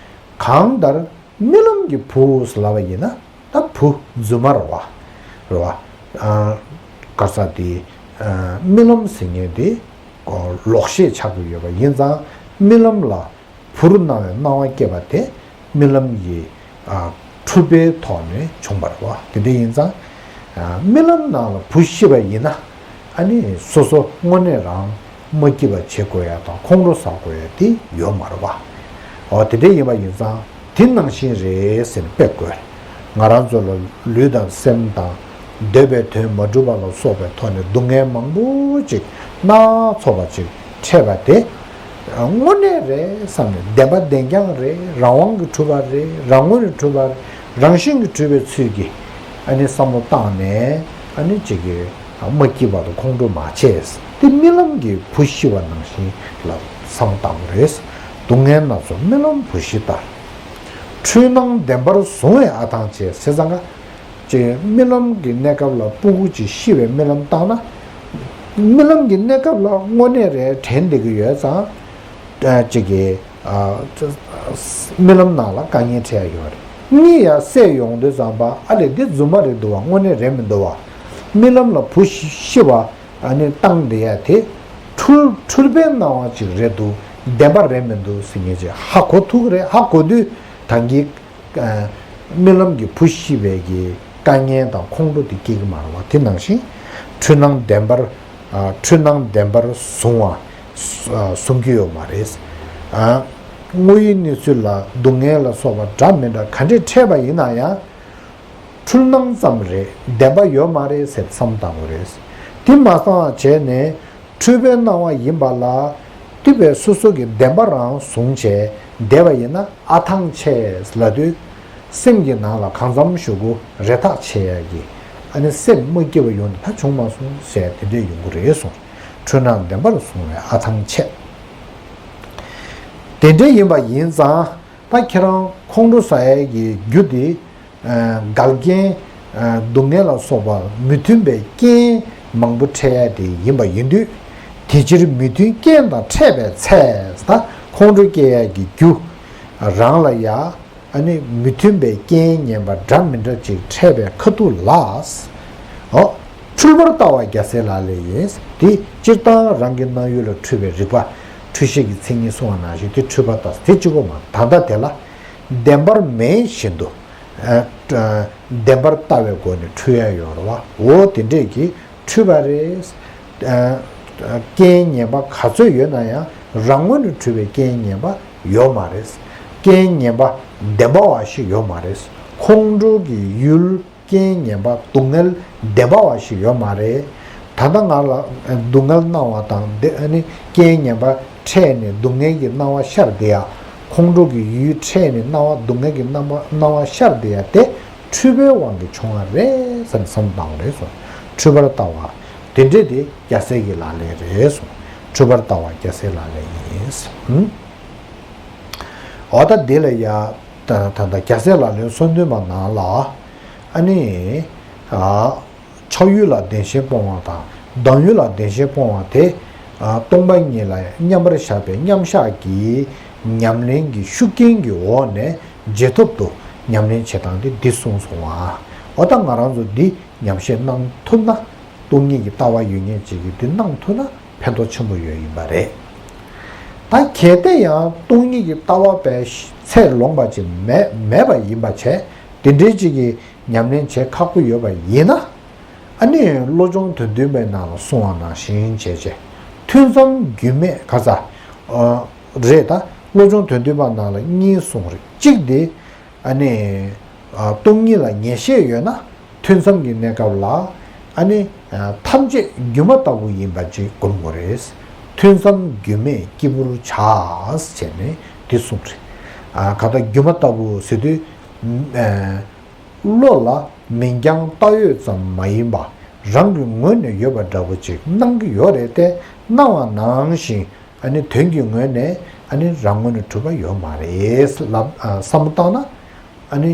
གང་ལྟར་རྨི་ལམ་གྱི་བུ་ཟེར་ལབ་པ་ཡིན་ན། ད་བུ་རྫུན་མ་རེད་བ། རེད་བ། ཨ། ག་ས་དེ། ཨ། རྨི་ལམ་ཟེར་མཁན་དེ་ལོག་ཤེས་ཆགས་ཀྱི་ཡོད་པ་ཡིན་ཙང་། རྨི་ལམ་ལ་བུར་སྣང་བའི་སྣང་བ་སྐྱེས་པ་དེ་རྨི་ལམ་གྱི། ཨ། འཁྲུལ་པའི་ཐོག་ནས་བྱུང་བ་རེད་བ། དེ་འདྲ་ཡིན་ཙང་། ཨ། རྨི་ལམ་ནང་ལ་བུ་ཤི་བ་ཡིན་ན། ཨ་ནི་སོ་སོ་དངོས་གནས་རང་མ་སྐྱིད་པ་བྱེད་དགོས་ཡ་དང་ཁོང་ཁྲོ་ཟ་དགོས་ཡ་དེ་ཡོད་མ་རེད་བ། འོ། དེ་འདྲ་ཡིན་པ་ཡིན་ཙང་དེ་ནང་བཞིན་རེད་ཟེར་ནས་དཔེ་བཀོད། ང་རང་ཚོ་ལ་ལུས་དང་སེམས་དང་། འདོད་པའི་དོན་མ་འགྲུབ་པ་ལ་སོགས་པའི་ཐོག་ནས་སྡུག་བསྔལ་མང་པོ་ཅིག་སྣ་ཚོགས་པ་ཅིག་འཕྲད་པ་དེ། དངོས་གནས་རེད་བསམ་ནས། བདེན་པ་བདེན་རྐྱང་རེད། རང་དབང་གིས་གྲུབ་པ་རེད། རང་ངོས་ནས་གྲུབ་པ་རེད། རང་བཞིན་གྱིས་གྲུབ་པའི་ཚུལ་གྱིས། ཨ་ནི་བསམ་བློ་བཏང་ནས། ཨ་ནི་ཅིག་གི་མ་སྐྱིད་པ་དང་ཁོང་ཁྲོ་མ་བྱེད། དེ་རྨི་ལམ་གྱི་བུ་ཤི་བ་ནང་བཞིན་ལ་བསམ་བློ་བཏང་དགོས་རེད། སྡུག་བསྔལ་སྣ་ཚོགས་རྨི་ལམ་བུ་ཤི་ལྟར། འཁྲུལ་སྣང་བདེན་པར་བཟུང་བས་ཨ་ཐང་ཆད་ཟེར་ཙང་ཀ། ཅིག་རྨི་ལམ་གྱི་གནས་སྐབས་ལ་སྤུ་གུ་ཅིག་ཤི་བའི་རྨི་ལམ་བཏང་ན། རྨི་ལམ་གྱི་གནས་སྐབས་ལ་དངོས་གནས་རེད་དྲན་བསྡད་ཀྱི་ཡོད་ཙང་། ཨ། ཅིག་གི། ཨ། རྨི་ལམ་ནང་ལ་དཀའ་ངལ་འཕྲད་ཡ་ཡོད་རེད། གཉིད་ཡར་སད་ཡོང་དུས་ཙམ་པ། ཨ་ལས། འདི་རྫུན་མ་རེད་འདུག་བ། དངོས་གནས་རེད་མི་འདུག་བ། རྨི་ལམ་ལ་བུ་ཤི་བ། ཨ་ནི་བཏང་བསྡད་ཡ་དེ་འཁྲུལ། འཁྲུལ་པའི་སྣང་བ་ཅིག་རེད་འདུག་བདེན་པ་རེད་མི་འདུག་ཟེར་མཁན་ཅིག་ཧ་གོ་ཐུབ་ཀྱི་རེད། ཧ་གོ་དུས་ད་གིན། ཨ། རྨི་ལམ་གྱི་བུ་ཤི་བའི་གི་དཀའ་ངལ་དང་ཁོང་ཁྲོ་དེ་སྐྱེ་གི་མ་རེད་བ། དེ་ནང་བཞིན་འཁྲུལ་སྣང་བདེན་པར། ཨ། འཁྲུལ་སྣང་བདེན་པར་བཟུང་བ། ཨ། བཟུང་གི་ཡོད་མ་རེད། ཨ། དངོས་ཡོད་གནས་ཚུལ་ལ་སྡུག་བསྔལ་ལ་སོགས་པ་འདྲ་མི་འདྲ་ག་འདྲས་འཕྲད་པ་ཡིན་ན་ཡང་། འཁྲུལ་སྣང་ཙམ་རེད། བདེན་པ་ཡོད་མ་རེད་ཟེར་བསམ་བཏང་དགོས་རེད། དེ་མ་བཏང་བྱས་ནས་འཁྲུལ་པའི་སྣང་བ་ཡིན་པ་ལ། དེ་བས་སོ་སོ་གི་བདེན་པ་རང་བཟུང་བྱས་བསྡད་པ་ཡིན་ན། ཨ་ཐང་ཆད་ལབ་དུས་སེམས་ཀྱི་ནང་ལ་གང་འཚམ་ཞུ་གུ་རེ་ཐག་ཆད་ཡ་གི། ཨ་ནི་སེམས་མ་སྐྱིད་པ་ཡོང་ནས་ད་བྱུང་མ་སོང་ཟེར་དེ་འདྲས་ཡོང་གི་རེད་གསུངས། འཁྲུལ་སྣང་བདེན་པར་བཟུང་བས་ཨ་ཐང་ཆད། དེ་འདྲས་ཡིན་པ་ཡིན་ཙང་། ད་ཁྱེད་རང་ཁོང་ཁྲོ་ཟ་ཡ་གི་རྒྱུ་དེ། ཨ། འགལ་རྐྱེན། ཨ། སྡུག་བསྔལ་ལ་སོགས་པ་མི་མཐུན་པའི་རྐྱེན་མང་པོ་འཕྲད་ཡ་དེ་ཡིན་པ་ཡིན་དུས། དེ་ཕྱིར་མི་མཐུན་རྐྱེན་དང་འཕྲད་པའི་ཚེ། ད་ཁོང་ཁྲོ་སྐྱེ་ཡ་གི་རྒྱུ་རང་ལ་ཡ། ཨ་ནི་མི་མཐུན་པའི་རྐྱེན་ངན་པ་འདྲ་མི་འདྲ་ཅིག་འཕྲད་པའི་ཁ་ཐུག་ལ། འོ། འཁྲུལ་པར་ལྟ་བ་རྒྱལ་སྲས་ལག་ལེན་ཡིན། དེ་སྤྱིར་བཏང་རང་གི་སྣང་ཡུལ་ལ་འཁྲུལ་པའི་རིག་པ། འཁྲུལ་ཤེས་ཀྱི་མཚན་ཉིད་གསུངས་པ་ནང་བཞིན་དེ་འཁྲུལ་པར་ལྟ། དེ་གཅིག་པོ་མ། ད་ལྟ་དེ་ལ་བདེན་པར་མེད་བཞིན་དུ། ཨ། བདེན་པར་ལྟ་བའི་སྒོ་ནས་འཁྲུལ་ཡ་ཡོད་རེད་བ། འོ། དེ་འདྲས་ཀྱི་འཁྲུལ་པ་རེད། ཨ། རྐྱེན་ངན་པ་ག་ཚོད་ཡོད་ན་ཡང་རང་ངོས་ནས་འཁྲུལ་པའི་རྐྱེན་ངན་པ་ཡོད་མ་རེད། རྐྱེན་ངན་པ་བདེན་པ་བ་ཞིག་ཡོད་མ་རེད། ཁོང་ཁྲོ་གི་ཡུལ་རྐྱེན་ངན་པ་སྡུག་བསྔལ་བདེན་པ་བ་ཞིག་ཡོད་མ་རེད། ད་ལྟ་ང་ལ་སྡུག་བསྔལ་གནང་བ་དང་དེ་ཨ་ནི་རྐྱེན་ངན་པ་འཕྲད་ནས་སྡུག་བསྔལ་གྱི་སྣང་བ་ཤར་བསྡད་ཡ། ཁོང་ཁྲོ་གི་ཡུལ་འཕྲད་ནས་སྣང་བ་སྡུག་བསྔལ་གྱི་སྣང་བ་སྣང་བ་ཤར་བསྡད་ཡ་དེ་འཁྲུལ་པའི་དབང་གིས་བྱུང་བ་རེད་ཟེར་ནས་བསམ་བློ་བཏང་བ་རེད་གསུངས། འཁྲུལ་པར་ལྟ་བ་དེ་འདྲས་དེ་རྒྱལ་སྲས་ཀྱི་ལག་ལེན་རེད་གསུངས། འཁྲུལ་པར་ལྟ་བ་རྒྱལ་སྲས་ལག་ལེན་ཡིན། འོ་ད་འདི་ལ་ཡ། ད་ད་ད་རྒྱལ་སྲས་ལག་ལེན་གསུམ་སྟོན་པ་ནང་ལ། ཨ་ནི། ཨ། ཆགས་ཡུལ་ལ་བདེན་ཞེན་སྤོང་བ་དང་སྡང་ཡུལ་ལ་བདེན་ཞེན་སྤོང་བ་དེ། ཨ། སྟོང་པ་ཉིད་ལ་མཉམ་པར་བཞག་པའི་མཉམ་བཞག་གི་ཉམས་ལེན་གྱི་ཤུགས་རྐྱེན་གྱི་འོག་ནས་རྗེས་ཐོབ་ཏུ་ཉམས་ལེན་བྱེད་སྟངས་དེ་འདི་གསུངས་སོང་བ། འོ་ད་ང་རང་ཚོ་འདི་ཉམས་བཞེས་གནང་ཐུབ་ན། སྟོང་ཉིད་ཀྱི་ལྟ་བ་ཡོད་མཁན་ཅིག་གིས་འདི་གནང་ཐུབ་ན་ཕན་ཐོགས་ཆེན་པོ་ཡོད་ཡིན་པ་རེད། ད་གལ་ཏེ་ཡང་སྟོང་ཉིད་ཀྱི་ལྟ་བ་པའི་ཚད་ལོངས་པ་ཅིག་མེད་མེད་པ་ཡིན་པ་བྱས། དེ་འདྲའི་ཅིག་གིས་ཉམས་ལེན་བྱེད་ཁག་པོ་ཡོད་པ་ཡིན་ན། ཨ་ནི་བློ་སྦྱོང་དོན་བདུན་པའི་ནང་ལ་གསུངས་པ་ནང་བཞིན་བྱས་བྱས། ཐུན་མཚམས་རྒྱུན་མེད་ག་ས། ཨ། རེད་ད། བློ་སྦྱོང་དོན་བདུན་པ་ནང་ལ་གཉིས་གསུངས་རེད། གཅིག་དེ། ཨ་ནི། ཨ། སྟོང་ཉིད་ལ་ངེས་ཤེས་ཡོད་ན། ཐུན་མཚམས་ཀྱི་གནས་སྐབས་ལ། ཨ་ནི། ཨ། ཐམས་ཅད་སྒྱུ་མ་ལྟ་བུ་ཡིན་པ་ཅིག་སྒོམ་དགོས་རེད། ཐུན་མཚམས་སྒྱུ་མས་སྐྱེས་བུར་བྱ། ཟེར་ནས་འདི་གསུངས་རེད། ཨ། ག་ད་སྒྱུ་མ་ལྟ་བུ་ཟེར་དུས། ཨ། བློ་ལ་མིང་རྐྱང་བཏགས་ཡོད་ཙམ་མ་ཡིན་པ། རང་གི་ངོས་ནས་ཡོད་པ་འདྲ་བོ་ཅིག་སྣང་གི་ཡོད་རེད་དེ། སྣང་བ་ནང་བཞིན། ཨ་ནི་དོན་གྱི་ངོས་ནས་ཨ་ནི་རང་ངོས་ནས་གྲུབ་པ་ཡོད་མ་རེད་ལབ། ཨ། བསམ་བློ་བཏང་ན། ཨ་ནི་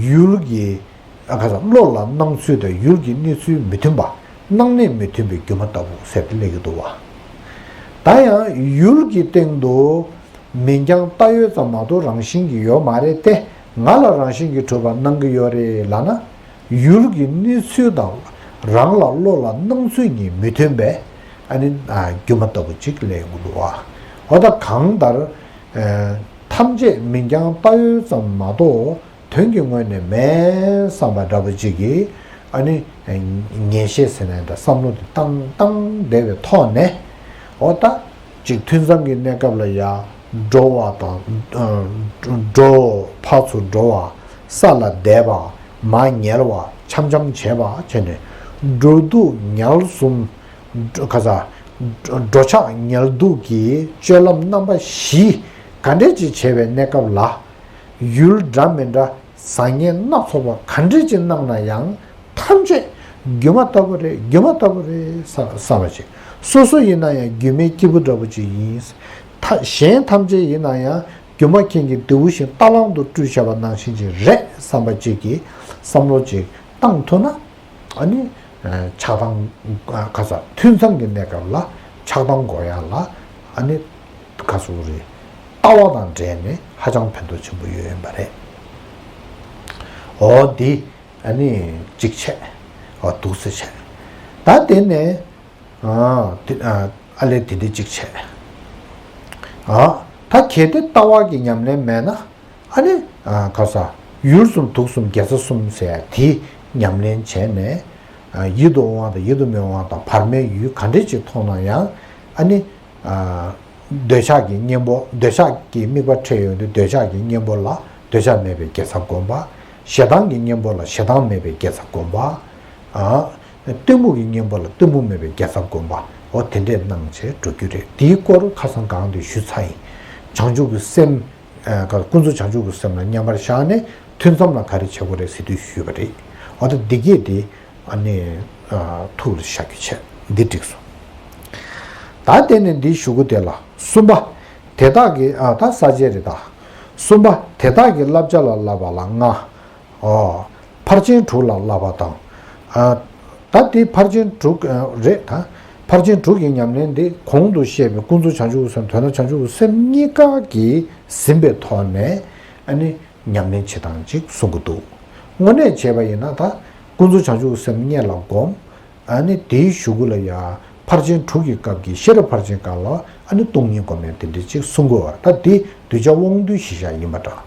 ཡུལ་གྱི། ཨ། ག་ས། བློ་ལ་སྣང་ཚུལ་དང་ཡུལ་གྱི་གནས་ཚུལ་མི་མཐུན་པ། སྣང་གནས་མི་མཐུན་པའི་སྒྱུ་མ་ལྟ་བུ་ཟེར་ཏེ་སླེབས་ཀྱི་འདུག་བ། ད་ཡང་ཡུལ་གྱི་སྟེང་དུ་མིང་རྐྱང་བཏགས་ཡོད་ཙམ་མ་གཏོགས་རང་བཞིན་གྱིས་ཡོད་མ་རེད་དེ། ང་ལ་རང་བཞིན་གྱིས་གྲུབ་པ་སྣང་གི་ཡོད་རེད་ལབ་ན། ཡུལ་གྱི་གནས་ཚུལ་དང་རང་ལ་བློ་ལ་སྣང་ཚུལ་གཉིས་མི་མཐུན་པའི། ཨ་ནི། ཨ། སྒྱུ་མ་ལྟ་བུ་ཅིག་སླེབས་ཡོང་གི་འདུག་བ། འོ་ད་གང་ལྟར། ཨ། ཐམས་ཅད་མིང་རྐྱང་བཏགས་ཡོད་ཙམ་མ་གཏོགས་དོན་གྱི་ངོས་ནས་མེད་བསམ་པ་འདྲ་པོ་ཅིག་གིས། ཨ་ནི། ཨ། ངེས་ཤེས་ཟེར་ན་ད་བསམ་བློ་དེ་བཏང་བཏང་བསྡད་པའི་ཐོག་ནས། འོ་ད། གཅིག་ཐུན་མཚམས་ཀྱི་གནས་སྐབས་ལ་ཡ། འགྲོ་བ་དང་། ཨ། འགྲོ། ཕར་ཚུར་འགྲོ་བ། ས་ལ་བསྡད་པ། མར་ཉལ་བ། འཆམ་འཆམ་བྱེད་པ་བྱས་ནས། འགྲོ་འདུག་ཉལ་གསུམ། ག་ས། འགྲོ་འཆག་ཉལ་འདུག་གི་སྤྱོད་ལམ་རྣམ་པ་བཞི་ག་འདྲས་ཅིག་བྱེད་པའི་གནས་སྐབས་ལ། ཡུལ་འདྲ་མི་འདྲ་བཟང་ངན་སྣ་ཚོགས་པ་ག་འདྲས་ཅིག་སྣང་ན་ཡང་ཐམས་ཅད་སྒྱུ་མ་ལྟ་བུ་རེད། སྒྱུ་མ་ལྟ་བུ་རེད་བསམ་བསམ་པ་ཅིག་སོ་སོ་ཡིན་ན་ཡང་སྒྱུ་མའི་སྐྱེས་བུ་འདྲ་པོ་ཅིག་ཡིན། ཐ་གཞན་ཐམས་ཅད་ཡིན་ན་ཡང་སྒྱུ་མ་མཁན་གྱི་རྡེའུ་བཞིན་རྟ་གླང་དུ་སྤྲུལ་བྱས་པ་ནང་བཞིན་ཅིག་རེད་བསམ་པ་ཅིག་གི་བསམ་བློ་ཅིག་བཏང་ཐུབ་ན། ཨ་ནི། ཨ། ཆགས་སྡང་། ཨ། ག་ས། ཐུན་མཚམས་ཀྱི་གནས་སྐབས་ལ་ཆགས་སྡང་འགོག་ཡ་ལ། ཨ་ནི། ག་ཟེར་རེད། ལྟ་བ་དང་འབྲེལ་ནས་ཧ་ཅང་ཕན་ཐོགས་ཆེན་པོ་ཡོད་ཡིན་པ་རེད། འོ་འདི། ཨ་ནི་གཅིག་བྱས། འོ་འདུག་སེ་བྱས། ད་དེ་ནས། ཨ། དེ། ཨ། ཨ་ལས་དེ་འདྲ་གཅིག་བྱས། ཨ། ད་གལ་ཏེ་ལྟ་བ་གི་ཉམས་ལེན་མེད་ན། ཨ་ནི། ཨ། ག་ས། ཡུལ་གསུམ་དུག་གསུམ་དགེ་རྩ་གསུམ་ཟེར་ཡ་དེ་ཉམས་ལེན་བྱས་ནས། ཨ། ཡིད་དུ་འོང་བ་དང་ཡིད་དུ་མི་འོང་བ་དང་བར་མའི་ཡུལ་ག་འདྲ་ཅིག་མཐོང་ན་ཡང་། ཨ་ནི། ཨ། འདོད་ཆགས་ཀྱི་གཉེན་པོ། འདོད་ཆགས་ཀྱི་དམིགས་པ་འཕྲད་ཡོང་དུས་འདོད་ཆགས་ཀྱི་གཉེན་པོ་ལ་འདོད་ཆགས་མེད་པའི་དགེ་རྩ་བསྒོམ་པ། ཞེ་སྡང་གི་གཉེན་པོ་ལ་ཞེ་སྡང་མེད་པའི་དགེ་རྩ་བསྒོམ་པ། ཨ། གཏི་མུག་གི་གཉེན་པོ་ལ་གཏི་མུག་མེད་པའི་དགེ་རྩ་བསྒོམ་པ། འོ་དེ་འདྲས་གནང་བྱས་འགྲོ་རྒྱུ་རེད། དེའི་སྐོར་ཁ་སང་གང་དུ་ཞུས་ཚར་ཡིན། བྱང་ཆུབ་ཀྱི་སེམས། ཨ། ཀུན་རྫོབ་བྱང་ཆུབ་ཀྱི་སེམས་ལ་མཉམ་པར་བཞག་ནས་ཐུན་མཚམས་ལ་ག་རེ་བྱེད་དགོས་རེད་ཟེར་དུས་ཞུས་པ་རེད། འོ་ད་འདི་གས་དེ། ཨ་ནི། ཨ། ཐུགས་ལ་བཞག་རྒྱུ་བྱས། འདི་འགྲིག་སོང་། ད་དེ་ནས་འདིའི་གཞུག་གུ་དེ་ལ་གསུམ་པ། དེ་དག་གི། ཨ། ད་ས་བཅད་རེད་ད། གསུམ་པ། དེ་དག་གི་བསླབ་བྱ་ལ་བསླབ་པ་ལ་ལྔ། ཨོ། ཕར་ཕྱིན་དྲུག་ལ་བསླབ་པ་དང་། ཨ། ད་དེ་ཕར་ཕྱིན་དྲུག་རེད་ད། ཕར་ཕྱིན་དྲུག་གི་ཉམས་ལེན་དེ་གོང་དུ་བཤད་པའི་ཀུན་རྫོབ་བྱང་ཆུབ་ཀྱི་སེམས་དོན་དམ་བྱང་ཆུབ་ཀྱི་སེམས་གཉིས་ཀ་གིས་ཟིན་པའི་ཐོག་ནས། ཨ་ནི། ཉམས་ལེན་བྱེད་སྟངས་ཅིག་གསུང་གི་འདུག་དངོས་གནས་བྱས་པ་ཡིན་ན་ད། ཀུན་རྫོབ་བྱང་ཆུབ་ཀྱི་སེམས་སྔོན་ལ་བསྒོམ། ཨ་ནི་དེའི་གཞུག་གུ་ལ་ཡ། ཕར་ཕྱིན་དྲུག་གི་སྐབས་ཀྱི་ཤེས་རབ་ཕར་ཕྱིན་སྐབས་ལ། ཨ་ནི་སྟོང་ཉིད་སྒོམ་ཡ་དེ་འདྲ་ཅིག་གསུང་དགོས་པ། ད་དེ་གདུལ་བྱ་དབང་རྟུལ་གཞིར་བཞག་ཡིན་པ་འདྲ།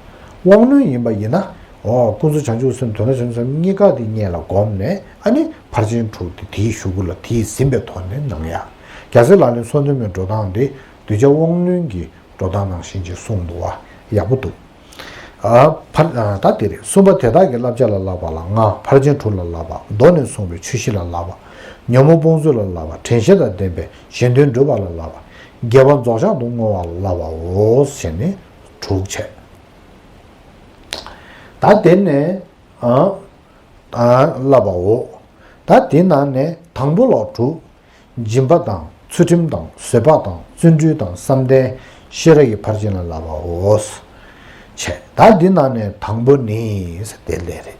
དབང་རྣོན་ཡིན་པ་ཡིན་ན། འོ། ཀུན་རྫོབ་བྱང་ཆུབ་སེམས་དོན་དམ་བྱང་ཆུབ་སེམས་གཉིས་ཀ་དེ་སྔོན་ལ་བསྒོམས་ནས། ཨ་ནི་ཕར་ཕྱིན་དྲུག་དེ་དེའི་གཞུག་གུ་ལ་དེས་ཟིན་པའི་ཐོག་ནས་གནང་ཡ། རྒྱལ་སྲས་ལག་ལེན་གསུམ་སྟོན་པའི་འགྲོ་སྟངས་དེ་གདུལ་བྱ་དབང་རྣོན་གྱི་འགྲོ་སྟངས་ནང་བཞིན་ཅིག་གསུངས་འདུག་བ། ཡག་པོ་འདུག་ཨ་ཕར་ཨ་ད་དེ་རེད། གསུམ་པ་དེ་དག་གི་བསླབ་བྱ་ལ་བསླབ་པ་ལ་ལྔ། ཕར་ཕྱིན་དྲུག་ལ་བསླབ་པ། མདོ་ནས་གསུངས་པའི་ཆོས་བཞི་ལ་བསླབ་པ། ཉོན་མོངས་སྤོང་ཚུལ་ལ་བསླབ་པ། དྲན་ཤེས་དང་ལྡན་པའི་གཞན་དོན་སྒྲུབ་པ་ལ་བསླབ་པ། དགེ་བ་རྫོགས་བྱང་དུ་བསྔོ་བ་ལ་བསླབ་པའོ་ཞེས་ནི་དྲུག་བྱས། ད་དེ་ནས་ཨ་ཨ་བསླབ་པའོ། ད་དེ་ནང་ནས་དང་པོ་ལ་དྲུག། སྦྱིན་པ་དང་ཚུལ་ཁྲིམས་དང་བཟོད་པ་དང་བརྩོན་འགྲུས་དང་བསམ་གཏན་ཤེས་རབ་ཀྱི་ཕར་ཕྱིན་ལ་བསླབ་པའོ། བྱས། ད་འདི་ནང་ནས་དང་པོ་ནི་ཟེར་དེ་ལས་རེད།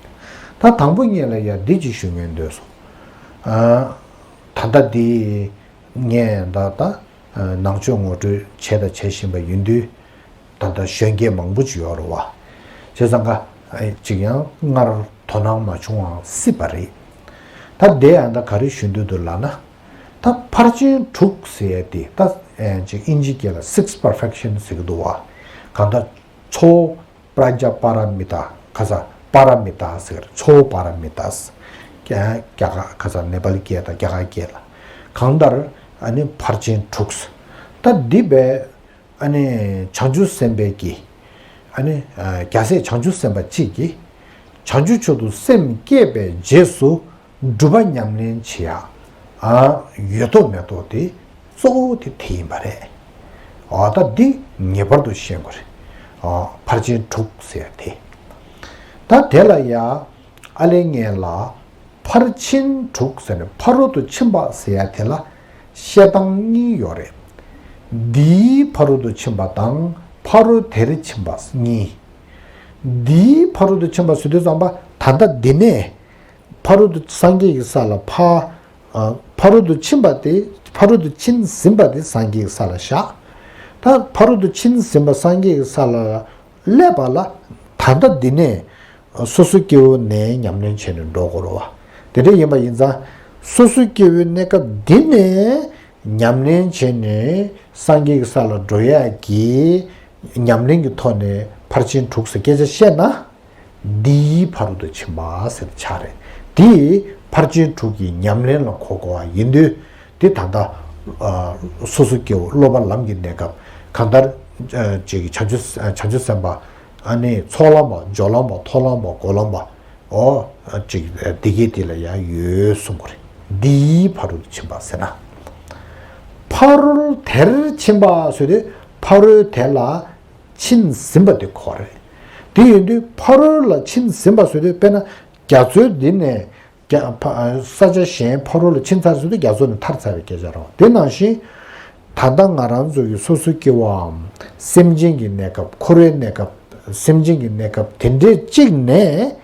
ད་དང་པོ་ངེད་ལ་ཡ་འདི་ཅིག་ཞུ་ངེས་འདོད་སོང་། ཨ་ད་ལྟ་འདི་ངས་ད་ལྟ་ནང་ཆོས་ངོ་སྤྲོད་བྱས་དང་བྱེད་བཞིན་པ་ཡིན་དུས། ད་ལྟ་གཞོན་སྐྱེས་མང་པོ་ཅིག་ཡོད་རེད་བ། བྱས་ཙང་ཀ་ཅིག་ཡང་སྔར་དོ་སྣང་མ་བྱུང་བའང་སྲིད་པ་རེད། ད་དེ་ཡང་ད་ག་རེ་ཞུ་འདོད་འདུག་ལབ་ན། ད་ཕར་ཕྱིན་དྲུག་ཟེར་ཡ་དེ་ད་ཅིག་ཨིན་ཇི་སྐད་ལ་six perfection ཟེར་གི་འདུག་བ། གང་ལྟར་ཚོ་པྲཛྙཱ་པཱ་ར་མི་ཏཱ་ཁ་ས་པཱ་ར་མི་ཏཱ་ཟེར་ཚོ་པཱ་ར་མི་ཏཱ་ཟེར། རྒྱ་རྒྱ་གར་ཁ་ས་ནེ་པཱལ་སྐད་དང་རྒྱ་གར་སྐད་ལ། གང་ལྟར་ཨ་ནི་ཕར་ཕྱིན་དྲུག་ཟེར། ད་འདི་བས། ཨ་ནི་བྱང་ཆུབ་སེམས་དཔའ་གིས། ཨ་ནི་རྒྱལ་སྲས་བྱང་ཆུབ་སེམས་དཔའ་གཅིག་གིས། བྱང་ཆུབ་མཆོག་ཏུ་སེམས་བསྐྱེད་པའི་རྗེས་སུ་སྒྲུབ་པ་ཉམས་ལེན་བྱེད་ཡ། ཨ་ཡོད་དོ་མེད་དོ་དེ་གཙོ་བོ་དེ་དེ་ཡིན་པ་རེད། ཨ་ད་འདི་ངེས་པར་དུ་ཤེས་དགོས་རེད། ཨ་ཕར་ཕྱིན་དྲུག་ཟེར་ཡ་དེ། ད་དེ་ལ་ཡ། ཨ་ལས་ངན་ལ། ཕར་ཕྱིན་དྲུག་ཟེར་ནས་ཕ་རོལ་ཏུ་ཕྱིན་པ་ཟེར་ཡ་དེ་ལ་བཤད་སྟངས་གཉིས་ཡོད་རེད། འདིའི་ཕ་རོལ་ཏུ་ཕྱིན་པ་དང་ཕ་རོལ་དེར་ཕྱིན་པ་གཉིས། འདིའི་ཕ་རོལ་ཏུ་ཕྱིན་པ་ཟེར་དུས་ཙམ་པ་ད་ལྟ་འདི་ནས་ཕ་རོལ་ཏུ་སངས་རྒྱས་ཀྱི་ས་ལ་ཕ། ཨ་ཕ་རོལ་ཏུ་ཕྱིན་པ་དེ་ཕ་རོལ་ཏུ་ཕྱིན་ཟིན་པ་དེ་སངས་རྒྱས་ཀྱི་ས་ལ་བཞག་ད་ཕ་རོལ་ཏུ་ཕྱིན་ཟིན་པ་སངས་རྒྱས་ཀྱི་ས་ལ། སླེབས་པ་ལ་ད་ལྟ་འདི་ནས་སོ་སོ་སྐྱེ་བོའི་གནས་ཉམས་ལེན་བྱས་ནས་འགྲོ་དགོས་རེད་བ། དེ་འདྲ་ཡིན་པ་ཡིན་ཙང་སོ་སོ་སྐྱེ་བོའི་གནས་སྐབས་འདི་ནས་ཉམས་ལེན་བྱས་ནས་སངས་རྒྱས་ཀྱི་ས་ལ་འགྲོ་ཡག་གི་ཉམས་ལེན་གྱི་ཐོག་ནས་ཕར་ཕྱིན་དྲུག་ཟེར་སྐད་ཆ་བཤད་ན། འདིའི་ཕ་རོལ་ཏུ་ཕྱིན་པ་ཟེར་ཆགས་རེད། དེ་ཕར་ཕྱིན་དྲུག་གི་ཉམས་ལེན་ལ་གོ་དགོས་པ་ཡིན་དུས། དེ་ད་ལྟ་ཨ་སོ་སོ་སྐྱེ་བོ་སློབ་པ་ལམ་གྱི་གནས་སྐབས་གང་ལྟར་ཨ་ཅིག་བྱང་ཆུབ་བྱང་ཆུབ་སེམས་དཔའ་ཨ་ནི་ཚོགས་ལམ་པ་སྦྱོར་ལམ་པ་མཐོང་ལམ་པ་འགོག་ལམ་པ་ཨོ་ཅིག་འདི་གའི་དེ་ལ་ཡང་ཡོད་གསུང་གི་རེད། འདིའི་ཕ་རོལ་ཏུ་ཕྱིན་པ་ཟེར་ན། ཕ་རོལ་དེར་ཕྱིན་པ་ཟེར་དུས་ཕ་རོལ་དེ་ལ་ཕྱིན་ཟིན་པ་དེ་གོ་རེད། དེ་ཡིན་དུས་ཕ་རོལ་ལ་ཕྱིན་ཟིན་པ་ཟེར་དུས་དཔེར་ན་རྒྱ་མཚོའི་འདི་ནས། རྒྱ་ཕ་ས་ཆ་གཞན་ཕ་རོལ་ལ་ཕྱིན་ཚར་ཟིན་དུས་རྒྱ་མཚོ་ནས་ཐར་ཚར་བའི་སྐད་ཆ་རེད། དེ་ནང་བཞིན་ད་ལྟ་ང་རང་ཚོ་གི་སོ་སོ་སྐྱེ་བོའམ་སེམས་ཅན་གྱི་གནས་སྐབས་འཁོར་བའི་གནས་སྐབས་སེམས་ཅན་གྱི་གནས་སྐབས་དེ་འདྲའི་གཅིག་ནས་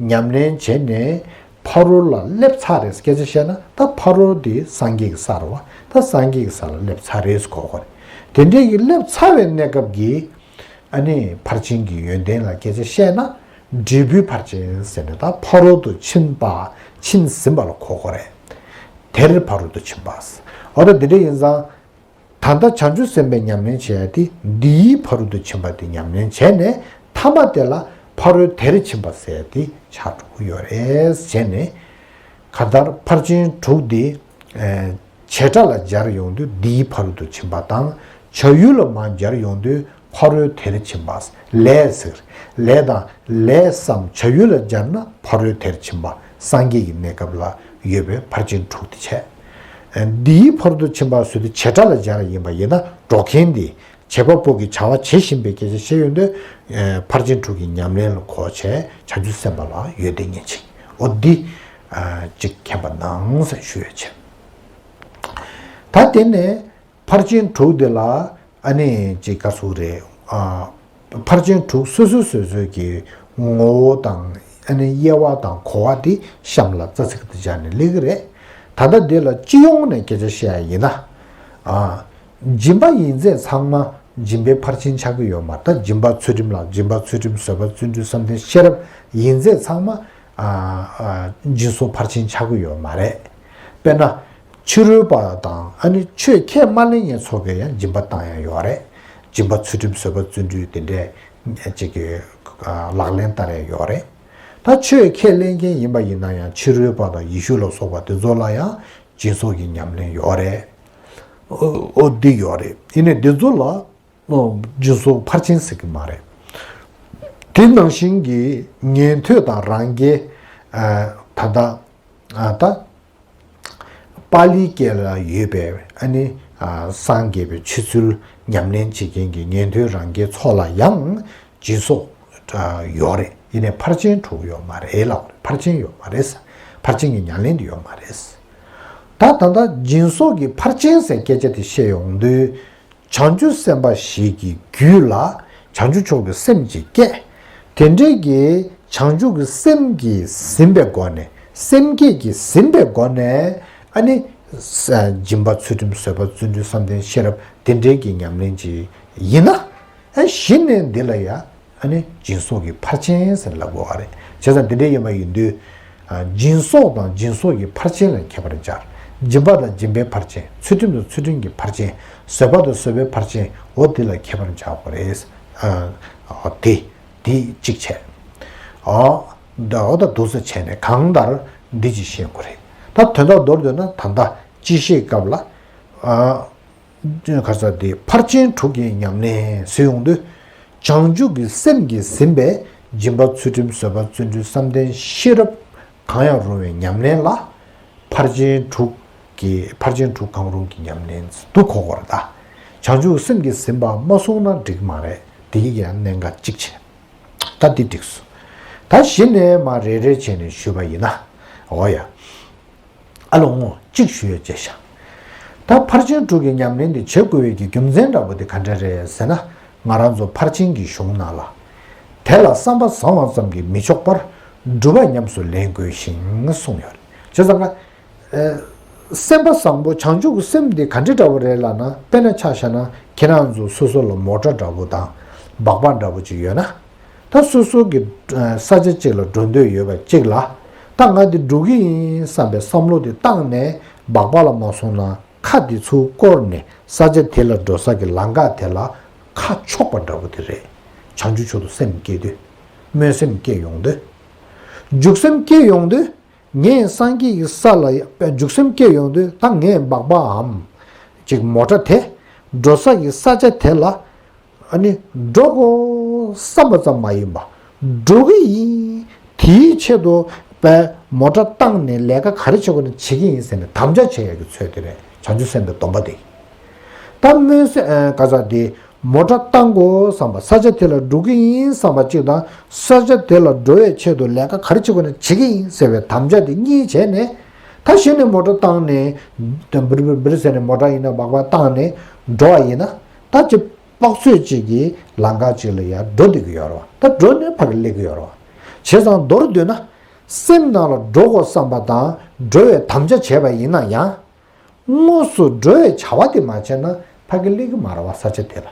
ཉམས་ལེན་བྱས་ནས་ཕ་རོལ་ལ་སླེབས་ཚར་རེད་སྐད་ཆ་བཤད་ན། ད་ཕ་རོལ་དེ་སངས་རྒྱས་ཀྱི་ས་རེད་བ། ད་སངས་རྒྱས་ཀྱི་ས་ལ་སླེབས་ཚར་རེད་གོ་དགོས་རེད། དེ་འདྲའི་གི་སླེབས་ཚར་བའི་གནས་སྐབས་ཀྱི། ཨ་ནི་ཕར་ཕྱིན་གྱི་ཡོན་ཏན་ལ་སྐད་ཆ་བཤད་ན། འབྲས་བུའི་ཕར་ཕྱིན་ཟེར་ནས་ད་ཕ་རོལ་ཏུ་ཕྱིན་པ་ཕྱིན་ཟིན་པ་ལ་གོ་དགོས་རེད། དེར་ཕ་རོལ་ཏུ་ཕྱིན་པ། འོ་ད་འདི་འདྲ་ཡིན་ཙང་། ད་ལྟ་བྱང་ཆུབ་སེམས་དཔའི་ཉམས་ལེན་བྱེད་ཡ་དེ་འདིའི་ཕ་རོལ་ཏུ་ཕྱིན་པ་དེ་ཉམས་ལེན་བྱས་ནས་ཐ་མ་དེ་ལ་ཕ་རོལ་དེར་ཕྱིན་པ་ཟེར་ཡ་དེ་ཆགས་འགྲོ་གི་ཡོད་རེད་བྱས་ནས། གང་ལྟར་ཕར་ཕྱིན་དྲུག་དེ། བྱེ་བྲག་ལ་སྦྱར་ཡོང་དུས་འདིའི་ཕ་རོལ་ཏུ་ཕྱིན་པ་དང་། བྱ་ཡུལ་ལ་མར་སྦྱར་ཡོང་དུས་ཕ་རོལ་དེར་ཕྱིན་པ། ལས་ཟེར། ལས་དང་ལས་སམ་བྱ་ཡུལ་ལ་སྦྱར་ན་ཕ་རོལ་དེར་ཕྱིན་པ་སངས་རྒྱས་ཀྱི་གནས་སྐབས་ལ་ཡོད་པའི་ཕར་ཕྱིན་དྲུག་དེ་བྱས། འདིའི་ཕ་རོལ་ཏུ་ཕྱིན་པ་ཟེར་དུས་བྱེ་བྲག་ལ་སྦྱར་ཡིན་པ་ཡིན་ན་འགྲོ་མཁན་དེ་བྱེད་པ་པོ་གི་བྱ་བ་བྱེད་བཞིན་པའི་སྐད་ཆ་བཤད་ཡོང་དུས། ཕར་ཕྱིན་དྲུག་གི་ཉམས་ལེན་ལ་གོ་བྱས་བྱང་ཆུབ་སེམས་དཔའ་ལ་ཡོན་ཏན་ངེས་ཅིང་འོ་འདི་ཅིག་མཁྱེན་པ་གནང་ཟེར་ཞུ་ཡ་བྱས། ད་དེ་ནས་ཕར་ཕྱིན་དྲུག་དེ་ལ་ཨ་ནི་ཅིག་ག་ཟེར་རེད། ཨ་ཕར་ཕྱིན་དྲུག་སོ་སོ་སོ་སོའི་གི་ངོ་བོ་དང་ཨ་ནི་དབྱེ་བ་དང་གོ་བ་དེ་གཤམ་ལ་རྩ་ཚིག་ཏུ་སྦྱར་ནས་སླེབས་ཀྱི་རེད། ད་ལྟ་འདི་ལ་སྤྱི་ཡོངས་ནས་སྐད་ཆ་བཤད་ཡ་ཡིན་ན། ཨ་སྦྱིན་པ་ཡིན་ཚད་ཚང་མ་སྦྱིན་པའི་ཕར་ཕྱིན་ཆགས་ཀྱི་ཡོད་མ་རེད། ད་སྦྱིན་པ་ཚུལ་ཁྲིམས་ལ་སྦྱིན་པ་ཚུལ་ཁྲིམས་བཟོད་པ་བརྩོན་འགྲུས་བསམ་གཏན་ཤེས་རབ་ཡིན་ཚད་ཚང་མ་ཨ་ཨ་སྦྱིན་སོགས་ཕར་ཕྱིན་ཆགས་ཀྱི་ཡོད་མ་རེད། དཔེར་ན། ཕྱི་རོལ་པ་དང་ཨ་ནི་ཆོས་ཁས་མ་ལེན་མཁན་ཚོ་གིས་ཡང་སྦྱིན་པ་བཏང་ཡ་ཡོད་རེད། སྦྱིན་པ་ཚུལ་ཁྲིམས་བཟོད་པ་བརྩོན་འགྲུས་དེ་འདྲས་ཅིག་གི་ལག་ལེན་བསྟར་ཡ་ཡོད་རེད། ད་ཆོས་ཁས་ལེན་མཁན་ཡིན་པ་ཡིན་ན་ཡང་ཕྱི་རོལ་པ་དང་ཡེ་ཤུ་ལ་སོགས་པ་དེ་ཚོ་ལ་ཡང་སྦྱིན་སོགས་ཀྱི་ཉམས་ལེན་ཡོད་རེད། ཨོ་འདི་ཡོད་རེད། ཡིན་ནའི་འདི་ཚོ་ལ། སྦྱིན་སོགས་ཕར་ཕྱིན་ཟེར་གྱི་མ་རེད། དེ་ནང་བཞིན་གྱི་ཉན་ཐོས་དང་རང་རྒྱལ། ཨ། ད་ལྟ། ཨ། ད་པཱ་ལིའི་སྐད་ལ་ཡོད་པའི་ཨ་ནི། ཨ། སངས་རྒྱས་པའི་ཆོས་ཚུལ་ཉམས་ལེན་བྱེད་མཁན་གྱི་ཉན་ཐོས་རང་རྒྱལ་ཚོ་ལ་ཡང་སྦྱིན་སོགས། ཨ། ཡོད་རེད། ཡིན་ནའི་ཕར་ཕྱིན་དྲུག་ཡོད་མ་རེད་ལབ། ཕར་ཕྱིན་ཡོད་མ་རེད། ཕར་ཕྱིན་གྱི་ཉམས་ལེན་དེ་ཡོད་མ་རེད། ད་ད་ལྟ་སྦྱིན་སོགས་ཀྱི་ཕར་ཕྱིན་ཟེར་སྐད་ཆ་དེ་བཤད་ཡོང་དུས། བྱང་ཆུབ་སེམས་དཔའ་ཞིག་གི་རྒྱུད་ལ་བྱང་ཆུབ་མཆོག་གི་སེམས་ཅིག་སྐྱེས། དེ་འདྲའི་གི་བྱང་ཆུབ་ཀྱི་སེམས་ཀྱིས་ཟིན་པའི་སྒོ་ནས། སེམས་བསྐྱེད་ཀྱིས་ཟིན་པའི་སྒོ་ནས། ཨ་ནི། སྦྱིན་པ་ཚུལ་ཁྲིམས་བཟོད་པ་བརྩོན་འགྲུས་བསམ་གཏན་ཤེས་རབ་དེ་འདྲའི་གི་ཉམས་ལེན་ཅིག་ཡིན་ན། ཨ། གཞི་ནས་འདི་ལ་ཡ། ཨ་ནི་སྦྱིན་སོགས་ཀྱི་ཕར་ཕྱིན་ཟེར་ལབ་དགོས་པ་རེད། བྱས་ཙང་འདི་འདྲའི་ཡིན་པ་ཡིན་དུས། ཨ། སྦྱིན་སོགས་དང་སྦྱིན་སོགས་ཀྱི་ཕར་ཕྱིན་ལ་ཁྱད་པར་སྦྱར། སྦྱིན་པ་དང་སྦྱིན་པའི་ཕར་ཕྱིན། ཚུལ་ཁྲིམས་དང་ཚུལ་ཁྲིམས་ཀྱི་ཕར་ཕྱིན། བཟོད་པ་དང་བཟོད་པའི་ཕར་ཕྱིན། འོ་འདི་ལ་ཁྱད་པར་སྦྱར་དགོས་རེད། ཨ། དེ་འདི་གཅིག་བྱས། ཨ། འོ་ད་འདུག་སེ་བྱས་ནས་གང་ལྟར་འདི་གཅིག་ཤེས་དགོས་རེད། ད་དོན་དག་མདོར་བསྡུས་ན་ད་ལྟ་སྤྱི་བཤད་སྐབས་ལ། ཨ། ག་རེ་ཟེར་དེ། ཕར་ཕྱིན་དྲུག་གི་ཉམས་ལེན་ཟེར་ཡོང་དུས། བྱང་ཆུབ་ཀྱི་སེམས་ཀྱིས་ཟིན་པའི་སྦྱིན་པ་ཚུལ་ཁྲིམས་བཟོད་པ་བརྩོན་འགྲུས་བསམ་གཏན་ཤེས་རབ་གང་ཡང་རུང་བའི་ཉམས་ལེན་ལ་ཕར་ཕྱིན་དྲུག་གི། ཕར་ཕྱིན་དྲུག་གང་རུང་གི་ཉམས་ལེན་དུ་གོ་དགོས་རེད་ད། བྱང་ཆུབ་སེམས་ཀྱིས་ཟིན་པ་མ་གསུངས་ན་འགྲིག་མ་རེད། དེ་གི་ཡང་གནད་འགག་གཅིག་བྱས། ད་འདི་འགྲིག་སོང་། ད་གཞི་ནས་མར་རེ་རེ་བྱས་ནས་ཞུས་པ་ཡིན་ན། འོ་ཡ། ཨ་ལོ་ངོ་། གཅིག་ཞུ་ཡ་བྱས་ཤག་ད་ཕར་ཕྱིན་དྲུག་གི་ཉམས་ལེན་འདི་བྱེད་དགོས་པའི་གི་རྒྱུ་མཚན་འདྲ་པོ་དེ་ག་འདྲ་རེད་ཟེར་ན། ང་རང་ཚོ་ཕར་ཕྱིན་གྱི་གཞུང་ནང་ལ། དེ་ལ་བསམ་པ་བཟང་བ་ཙམ་གྱིས་མི་ཆོག་པར། སྒྲུབ་པ་ཉམས་སུ་ལེན་དགོས་ཤིང་གསུངས་ཡོད་རེད། བྱས་ཙང་ཀ། ཨ། སེམས་པ་བཟང་པོ། བྱང་ཆུབ་ཀྱི་སེམས་འདི་ག་འདྲ་འདྲ་པོ་རེད་ལབ་ན། དཔེར་ན་ཆ་བཞག་ན་ཁྱེད་རང་ཚོ་སོ་སོ་ལ་མོ་ཊ་འདྲ་པོ་དང་སྦག་སྦག་འདྲ་པོ་ཅིག་ཡོད་ན། ད་སོ་སོ་གི། ཨ། ས་ཆ་གཅིག་ལ་འགྲོ་འདོད་ཡོད་པ་གཅིག་ལ། ད་ང་འདི་འགྲོ་གི་ཡིན་བསམ་པའི་བསམ་བློ་དེ་བཏང་ནས་སྦག་སྦག་ལ་མ་སོང་ན། ཁ་འདི་ཚུར་བསྐོར་ནས་ས་ཆ་དེ་ལ་འགྲོ་ས་གི་ལམ་ཁ་དེ་ལ་ཁ་ཕྱོགས་པ་འདྲ་པོ་དེ་རེད། བྱང་ཆུབ་མཆོག་ཏུ་སེམས་བསྐྱེད་དུས། སྨོན་སེམས་སྐྱེ་ཡོང་དུས། འཇུག་སེམས་སྐྱེ་ཡོང་དུས། ངས་སངས་རྒྱས་ཀྱི་ས་ལ་འཇུག་སེམས་སྐྱེ་ཡོང་དུས། ད་ངས་སྦག་སྦག་གམ་ཅིག་མོ་ཊ་དེ་འགྲོ་ས་ཀྱི་ས་ཆ་དེ་ལ། ཨ་ནི་འགྲོ་དགོས་བསམ་པ་ཙམ་མ་ཡིན་པ། འགྲོ་གི་ཡིན། དེའི་ཆེད་དུ་པའི་མོ་ཊ་བཏང་ནས་ལས་ཀ་ག་རེ་བྱེད་དགོས་ན་བྱེད་ཀྱི་ཡིན་ཟེར་ནས་དམ་བཅའ་བྱེད་ཡག་གི་ཚོད་དེ་རེད། བྱང་ཆུབ་སེམས་དཔའི་སྡོམ་པ་དེ། ད་སྨོན་སེམས། ཨ། ག་རེ་ཟེར་དེ། མོ་ཊ་བཏང་དགོས་བསམ་པ། ས་ཆ་དེ་ལ་འགྲོ་གི་ཡིན་བསམ་པ་གཅིག་དང་། ས་ཆ་དེ་ལ་འགྲོ་བའི་ཆེད་དུ་ལས་ཀ་ག་རེ་བྱེད་དགོས་ན་བྱེད་ཀྱི་ཡིན་ཟེར་བའི་དམ་བཅའ་དེ་གཉིས་བྱས་ནས། ད་གཞི་ནས་མོ་ཊ་བཏང་ནས། འབིར་འབིར་འབིར་ཟེར་ནས་མོ་ཊ་ཡིན་ན་སྦག་སྦག་བཏང་ནས་འགྲོ་བ་ཡིན་ན། ད་ཅི་དཔག་ཚོད་ཅིག་གི་ལམ་ཁ་ཅིག་ལ་ཡར་འགྲོ་བསྡད་ཀྱི་ཡོད་རེད་བ། ད་འགྲོ་ནས་ཕ་གི་སླེབས་ཀྱི་ཡོད་རེད་བ། བྱས་ཙང་མདོར་བསྡུས་ན། སེམས་ནང་ལ་འགྲོ་དགོས་བསམ་པ་དང་འགྲོ་བའི་དམ་བཅའ་བྱས་པ་ཡིན་ན་ཡང་། དངོས་སུ་འགྲོ་བའི་བྱ་བ་དེ་མ་བྱས་ན་ཕ་གི་སླེབས་ཀྱི་མ་རེད་བ། ས་ཆ་དེ་ལ།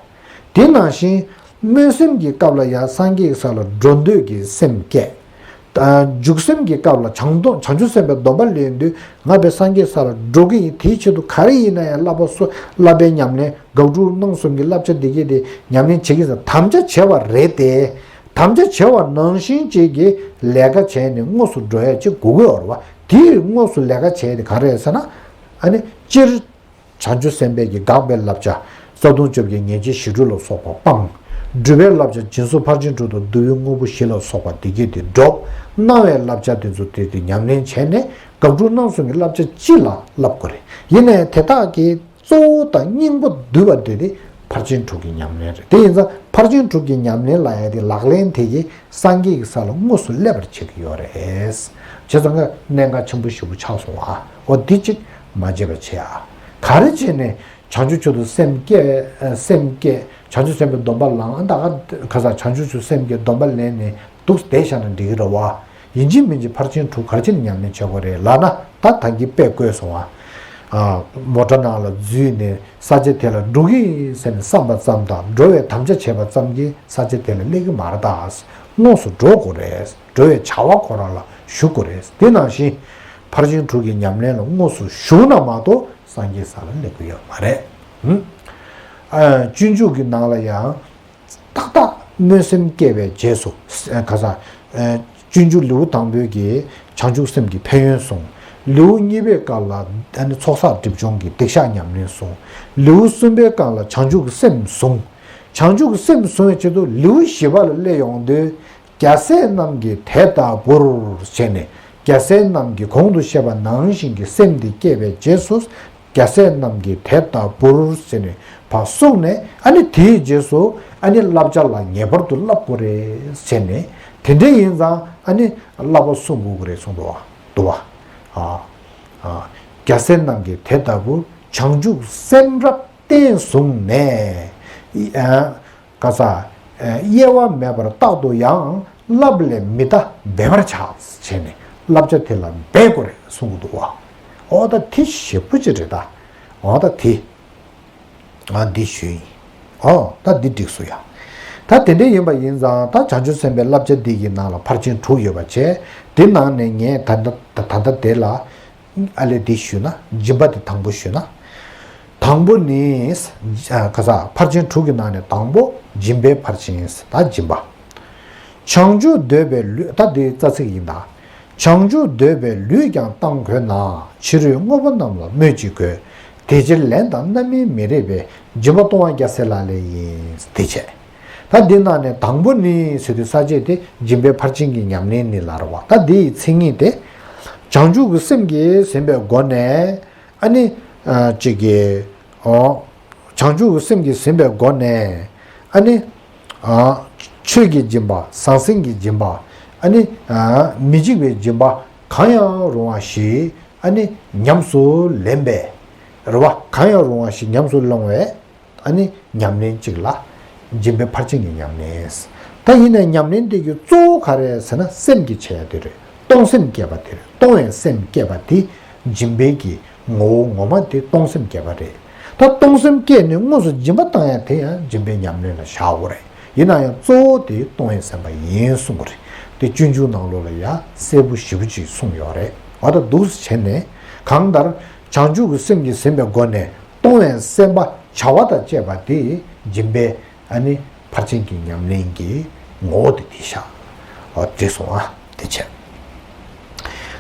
དེ་ནང་བཞིན་སྨོན་སེམས་ཀྱི་སྐབས་ལ་ཡང་སངས་རྒྱས་ཀྱི་ས་ལ་འགྲོ་འདོད་ཀྱི་སེམས་སྐྱེ། ཨ། འཇུག་སེམས་ཀྱི་སྐབས་ལ་བྱང་སྡོམ། བྱང་ཆུབ་སེམས་དཔའི་སྡོམ་པ་ལེན་དུས། ང་དཔེ་སངས་རྒྱས་ས་ལ་འགྲོ་གི་ཡིན། དེའི་ཆེད་དུ་ག་རེ་ཡིན་ན་ཡང་བསླབ་པ་སོ། བསླབ་པའི་ཉམས་ལེན། དགག་སྒྲུབ་རྣམ་གསུམ་གྱི་བསླབ་བྱ་འདི་གས་དེ་ཉམས་ལེན་བྱེད་ཀྱི་ཡིན་ཟེར་དམ་བཅའ་བྱས་པ་རེད་དེ། དམ་བཅའ་བྱས་པ་ནང་བཞིན་ཅིག་གི་ལས་ཀ་བྱས་ནས་དངོས་སུ་འགྲོ་ཡ་ཅིག་དགོས་ཀྱི་ཡོད་རེད་བ། དེ་དངོས་སུ་ལས་ཀ་བྱས་དེ་ག་རེ་རེད་ཟེར་ན། ཨ་ནི་སྤྱིར། བྱང་ཆུབ་སེམས་དཔའི་གི་དགག་པའི་བསླབ་བྱ། རྩ་ལྟུང་བཅོ་བརྒྱད། ཉེས་བྱས་ཞི་ཁྲོ་ལ་སོགས་པ་སྤང་། སྒྲུབ་པའི་བསླབ་བྱ། སྦྱིན་སོགས་ཕར་ཕྱིན་དྲུག་དང་། བསྡུ་བའི་དངོས་པོ་བཞི་ལ་སོགས་པ་འདི་གས་དེ་སྒྲུབ། གནང་བའི་བསླབ་བྱ་དེ་ཚོ་དེ་དེ་ཉམས་ལེན་བྱས་ནས། དགག་སྒྲུབ་རྣམ་གསུམ་གྱི་བསླབ་བྱ་སྤྱི་ལ་བསླབ་དགོས་རེད། ཡིན་ནའི་དེ་དག་གི་གཙོ་བོ་དང་སྙིང་པོ་བསྡུས་པ་དེ་དེ་ཕར་ཕྱིན་དྲུག་གི་ཉམས་ལེན་རེད། དེ་ཡིན་ཙང་ཕར་ཕྱིན་དྲུག་གི་ཉམས་ལེན་ལབ་ཡ་དེ་ལག་ལེན་དེ་གིས་སངས་རྒྱས་ཀྱི་ས་ལ་དངོས་སུ་སླེབས་པར་བྱེད་ཀྱི་ཡོད་རེད། བྱས་ཙང་ཀ་གནད་འགག་ཆེན་པོ་ཞེ་པོ་ཆགས་སོང་ཨ། འོ་འདི་གཅིག་མ་བརྗེད་པ་བྱེད་ཨ། ག་རེ་བྱས་ནས་བྱང་ཆུབ་མཆོག་ཏུ་སེམས་བསྐྱེད། སེམས་བསྐྱེད། བྱང་ཆུབ་སེམས་དཔའི་སྡོམ་པ་བླངས། ད་ག་ག་ས་བྱང་ཆུབ་མཆོག་སེམས་བསྐྱེད་སྡོམ་པ་ལེན་ནས་འདུག་བསྡད་བཞག་ན་འགྲིག་གི་རེད་བ། ཡིན་གཅིག་མིན་གཅིག་ཕར་ཕྱིན་དྲུག་ག་རེ་བྱས་ནས་ཉམས་ལེན་བྱེད་དགོས་རེད་ལབ་ན། ད་ད་གིན་དཔེ་བཀོད་སོང་ཨ། མོ་ཊ་ནང་ལ་འཛུལ་ནས་ས་ཆ་དེ་ལ་འགྲོ་གི་ཡིན་ཟེར་ནས་བསམ་པ་ཙམ་དང་འགྲོ་བའི་དམ་བཅའ་བྱས་པ་ཙམ་གྱིས་ས་ཆ་དེ་ལ་སླེབས་ཀྱི་མ་རེད་ད། དངོས་སུ་འགྲོ་དགོས་རེད། འགྲོ་བའི་བྱ་བ་ཁོ་རང་ལ་ཞུགས་དགོས་རེད། དེ་ནང་བཞིན་ཕར་ཕྱིན་དྲུག་གི་ཉམས་ལེན་ལ་དངོས་སུ་ཞུགས་ན་མ་གཏོགས་སངས་རྒྱས་ས་ལ་སླེབས་ཀྱི་ཡོད་མ་རེད། ཧུམ། ཨ། སྤྱོད་འཇུག་གི་ནང་ལ་ཡང་ཏག་ཏག་སྨོན་སེམས་བསྐྱེད་པའི་རྗེས་སུ། ཨ། ག་ས། ཨ། སྤྱོད་འཇུག་ལེའུ་དང་པོའི་གི་བྱང་ཆུབ་སེམས་ཀྱི་ཕན་ཡོན་གསུངས། ལེའུ་གཉིས་པའི་སྐབས་ལ་ཨ་ནི་ཚོགས་བསགས་སྒྲིབ་སྦྱོང་གི་སྡིག་བཤགས་ཉམས་ལེན་གསུངས། ལེའུ་གསུམ་པའི་སྐབས་ལ་བྱང་ཆུབ་ཀྱི་སེམས་གསུངས། བྱང་ཆུབ་ཀྱི་སེམས་བཟུང་བའི་ཆེད་དུ་ལེའུ་བཞི་པ་ལ་སླེབས་ཡོང་དུས། རྒྱལ་སྲས་རྣམས་ཀྱིས་དེ་ལྟ་བུར་བྱས་ནས། རྒྱལ་སྲས་རྣམས་ཀྱིས་གོང་དུ་བཤད་པ་ནང་བཞིན་གྱི་སེམས་འདི་བསྐྱེད་པའི་རྗེས་སུ། རྒྱལ་སྲས་རྣམས་ཀྱིས་དེ་ལྟ་བུར་བྱས་ནས་ཕར་གསུངས་ནས། ཨ་ནི་དེའི་རྗེས་སུ་ཨ་ནི་བསླབ་བྱ་ལ་ངེས་པར་དུ་བསླབ་དགོས་རེད་ཟེར་ནས། དེ་འདྲ་ཡིན་ཙང་ཨ་ནི་བསླབ་པ་སྲུང་དགོས་ཀྱི་རེད་གསུངས་འདུག་བ། འདུག་བ། ཨ། ཨ། རྒྱལ་སྲས་རྣམས་ཀྱིས་དེ་ལྟ་བུར་བྱང་ཆུབ་སེམས་རབ་བརྟན་བཟུང་ནས། ཨ། ག་ས། ཨ། གཡེལ་བ་མེད་པར་རྟག་ཏུ་ཡང་། བསླབ་ལས་མི་འདའ་འབད་པར་བྱ། བྱས་ནས་བསླབ་བྱ་དེ་ལ་འབད་དགོས་རེད་གསུང་གི་འདུག་བ། འོ་ད་དེ་ཞེ་པོ་ཅིག་རེད་ད། འོ་ད་དེ། ང་འདི་ཞུས་ཡིན། ཨོ། ད་འདི་འགྲིག་སོང་ཡ། ད་དེ་འདྲ་ཡིན་པ་ཡིན་ཙང་ད་བྱང་ཆུབ་སེམས་དཔའི་བསླབ་བྱ་འདི་གི་ནང་ལ་ཕར་ཕྱིན་དྲུག་ཡོད་པ་བྱས། དེ་ནང་ནས་ངས་ད་ལྟ་ད་ལྟ་དེ་ལ་ཨ་ལས་འདི་ཞུས་ན། སྦྱིན་པ་དེ་དང་པོ་ཞུས་ན། དང་པོ་ནི། ཨ། ག་ས། ཕར་ཕྱིན་དྲུག་གི་ནང་ནས་དང་པོ་སྦྱིན་པའི་ཕར་ཕྱིན། ད་སྦྱིན་པ། བྱང་ཆུབ་འདོད་པའི་ལུས། ད་འདི་རྩ་ཚིག་ཡིན་ད། བྱང་ཆུབ་འདོད་པའི་ལུས་ཀྱང་བཏང་དགོས་ན། ཕྱི་རོལ་དངོས་པོ་རྣམས་ལ་སྨོས་ཅི་དགོས། དེ་ཕྱིར་ལན་དང་རྣམ་སྨིན་མི་རིགས་པའི། སྦྱིན་པ་གཏོང་བ་རྒྱལ་སྲས་ལག་ལེན་ཡིན། དེ་བྱས། ད་འདི་ནང་ནས་དང་པོ་ནི་ཟེར་དུས་ས་བཅད་དེ་སྦྱིན་པའི་ཕར་ཕྱིན་གྱི་ཉམས་ལེན་ནི་ལབ་རེད་བ། ད་འདི་ཡི་མཚན་ཉིད་དེ། བྱང་ཆུབ་ཀྱི་སེམས་ཀྱིས་ཟིན་པའི་སྒོ་ནས། ཨ་ནི། ཨ། ཅིག་གི། ཨོ། བྱང་ཆུབ་ཀྱི་སེམས་ཀྱིས་ཟིན་པའི་སྒོ་ནས། ཨ་ནི། ཨ། ཆོས་ཀྱི་སྦྱིན་པ། ཟང་ཟིང་གི་སྦྱིན་པ། ཨ་ནི། ཨ། མི་འཇིགས་པའི་སྦྱིན་པ་གང་ཡང་རུང་བ་ཞིག་ཨ་ནི་ཉམས་སུ་ལེན་པའི། རེད་བ། གང་ཡང་རུང་བ་ཞིག་ཉམས་སུ་ལོང་བའི། ཨ་ནི་ཉམས་ལེན་གཅིག་ལ། སྦྱིན་པའི་ཕར་ཕྱིན་གྱི་ཉམས་ལེན། ད་ཡིན་ནའི་ཉམས་ལེན་དེ་གི་གཙོ་བོ་ག་རེ་ཟེར་ན། སེམས་ཀྱི་བྱེད་ཡ་དེ་རེད། གཏོང་སེམས་བསྐྱེད་པ་དེ་རེད། གཏོང་བའི་སེམས་བསྐྱེད་པ་དེ་སྦྱིན་པའི་གི་ངོ་བོ་ངོ་མ་དེ་གཏོང་སེམས་བསྐྱེད་པ་རེད། ད་གཏོང་སེམས་བསྐྱེད་ནས་དངོས་སུ་སྦྱིན་པ་བཏང་ཡ་དེ་ཡང་སྦྱིན་པའི་ཉམས་ལེན་ལ་བཞག་དགོས་རེད། ཡིན་ན་ཡང་གཙོ་བོ་དེ་གཏོང་བའི་སེམས་པ་ཡིན་གསུང་གི་རེད། དེ་སྤྱོད་འཇུག་ནང་ལོགས་ལ་ཡང་གསལ་པོ་ཞེ་པོ་ཅིག་གསུངས་ཡོད་རེད། འོ་ད་འདུག་སེ་བྱས་ནས་གང་ལྟར་བྱང་ཆུབ་ཀྱི་སེམས་ཀྱིས་ཟིན་པའི་སྒོ་ནས། གཏོང་བའི་སེམས་པ་བྱ་བ་དང་བཅས་པ་དེ་སྦྱིན་པའི་ཨ་ནི་ཕར་ཕྱིན་གྱི་ཉམས་ལེན་གྱི་ངོ་བོ་དེ་དེ་ཤག་འོ་དེ་སོང་ཨ་དེ་བྱས།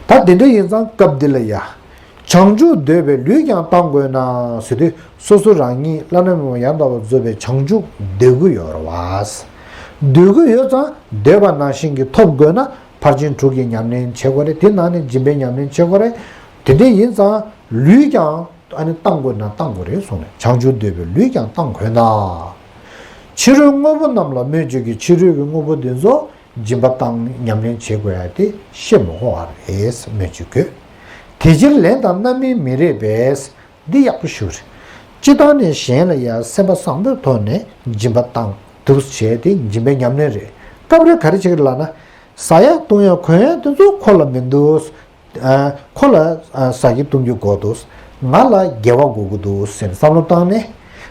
ད་དེ་འདྲ་ཡིན་ཙང་སྐབས་འདི་ལ་ཡ། བྱང་ཆུབ་འདོད་པའི་ལུས་ཀྱང་བཏང་དགོས་ན་ཟེར་དུས། སོ་སོ་རང་ཉིད་བླ་ན་མེད་པ་ཡང་དག་པར་རྫོགས་པའི་བྱང་ཆུབ་འདོད་ཀྱི་ཡོད་རེད་བ། འདོད་ཀྱི་ཡོད་ཙང་འདོད་པ་ནང་བཞིན་གྱི་ཐོབ་དགོས་ན་ཕར་ཕྱིན་དྲུག་གི་ཉམས་ལེན་བྱེད་དགོས་རེད། དེ་ནང་ནས་སྦྱིན་པའི་ཉམས་ལེན་བྱེད་དགོས་རེད། དེ་འདྲ་ཡིན་ཙང་ལུས་ཀྱང་ཨ་ནི་བཏང་དགོས་ན་བཏང་དགོས་རེད་གསུངས་ནས། བྱང་ཆུབ་འདོད་པའི་ལུས་ཀྱང་བཏང་དགོས་ན། ཕྱི་རོལ་དངོས་པོ་རྣམས་ལ་སྨོས་ཅི་དགོས། ཕྱི་རོལ་གྱི་དངོས་པོ་འདི་ཚོ་སྦྱིན་པ་བཏང་ཉམས་ལེན་བྱེད་དགོས་ཡ་དེ་ཤེས་མི་དགོས་པ་རེད། སྨོས་ཅི་དགོས། དེ་ཕྱིར་ལན་དང་རྣམ་སྨིན་མི་རིགས་པས། འདི་ཡག་པོ་ཞུ་རེད། སྤྱིར་བཏང་ནས་གཞན་ལ་ཡ་སེམས་པ་བཟང་པོའི་ཐོག་ནས་སྦྱིན་པ་བཏང་འདུག་བྱས་ཏེ་སྦྱིན་པའི་ཉམས་ལེན་རེད། སྐབས་རེ་ག་རེ་བྱེད་ཀྱི་ལབ་ན། ཟ་ཡ་བཏུང་ཡ་གོན་ཡ་དེ་ཚོ་ཁོ་ལ་མི་འདུག་ཨ། ཁོ་ལ་ཨ་ཟ་རྒྱུ་བཏུང་རྒྱུ་དགོས་འདུག་ང་ལ་དགེ་བ་དགོས་ཀྱི་འདུག་ཟེར་བསམ་བློ་བཏང་ནས།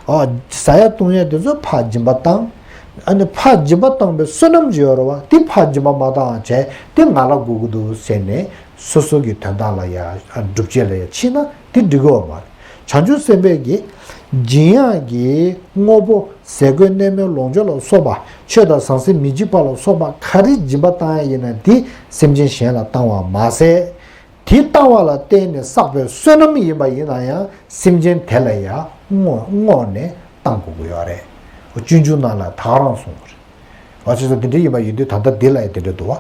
ཨ། ཟ་ཡ་བཏུང་ཡ་དེ་ཚོ་ཕར་སྦྱིན་པ་བཏང་། ཨ་ནི་ཕར་སྦྱིན་པ་བཏང་པའི་བསོད་ནམས་ཅིག་ཡོད་རེད་བ། དེ་ཕར་སྦྱིན་པ་མ་བཏང་བྱས་དེ་ང་ལ་དགོས་ཀྱི་འདུག་ཟེར་ནས། སོ་སོ་གི་དོན་དག་ལ་ཡ་སྒྲུབ་བྱེད་ལ་ཡ་ཕྱིན་ན་དེ་འགྲིག་གི་ཡོད་མ་རེད། བྱང་ཆུབ་སེམས་དཔའ་གིས་སྦྱིན་ཡག་གི་དངོས་པོ་ཟས་གོས་གནས་མལ་ལོངས་སྤྱོད་ལ་སོགས་པ། ཆོས་དང་ཟང་ཟིང་མི་འཇིགས་པ་ལ་སོགས་པ་ག་རེ་སྦྱིན་པ་བཏང་ཡ་ཡིན་ན་དེ་སེམས་ཅན་གཞན་ལ་བཏང་བ་མ་ཟད། དེ་བཏང་བ་ལ་བརྟེན་ནས་བསགས་པའི་བསོད་ནམས་ཡིན་པ་ཡིན་ན་ཡང་སེམས་ཅན་དེ་ལ་ཡང་བསྔོ་བསྔོ་ནས་བཏང་དགོས་ཀྱི་ཡོད་རེད། སྤྱོད་འཇུག་ནང་ལ་ད་ག་རང་གསུངས་པ་རེད། བ་ཅི་ཙམ་དེ་འདྲ་ཡིན་པ་ཡིན་དུས་ད་ལྟ་འདི་ལ་ཡང་དེ་འདྲ་འདུག་བ།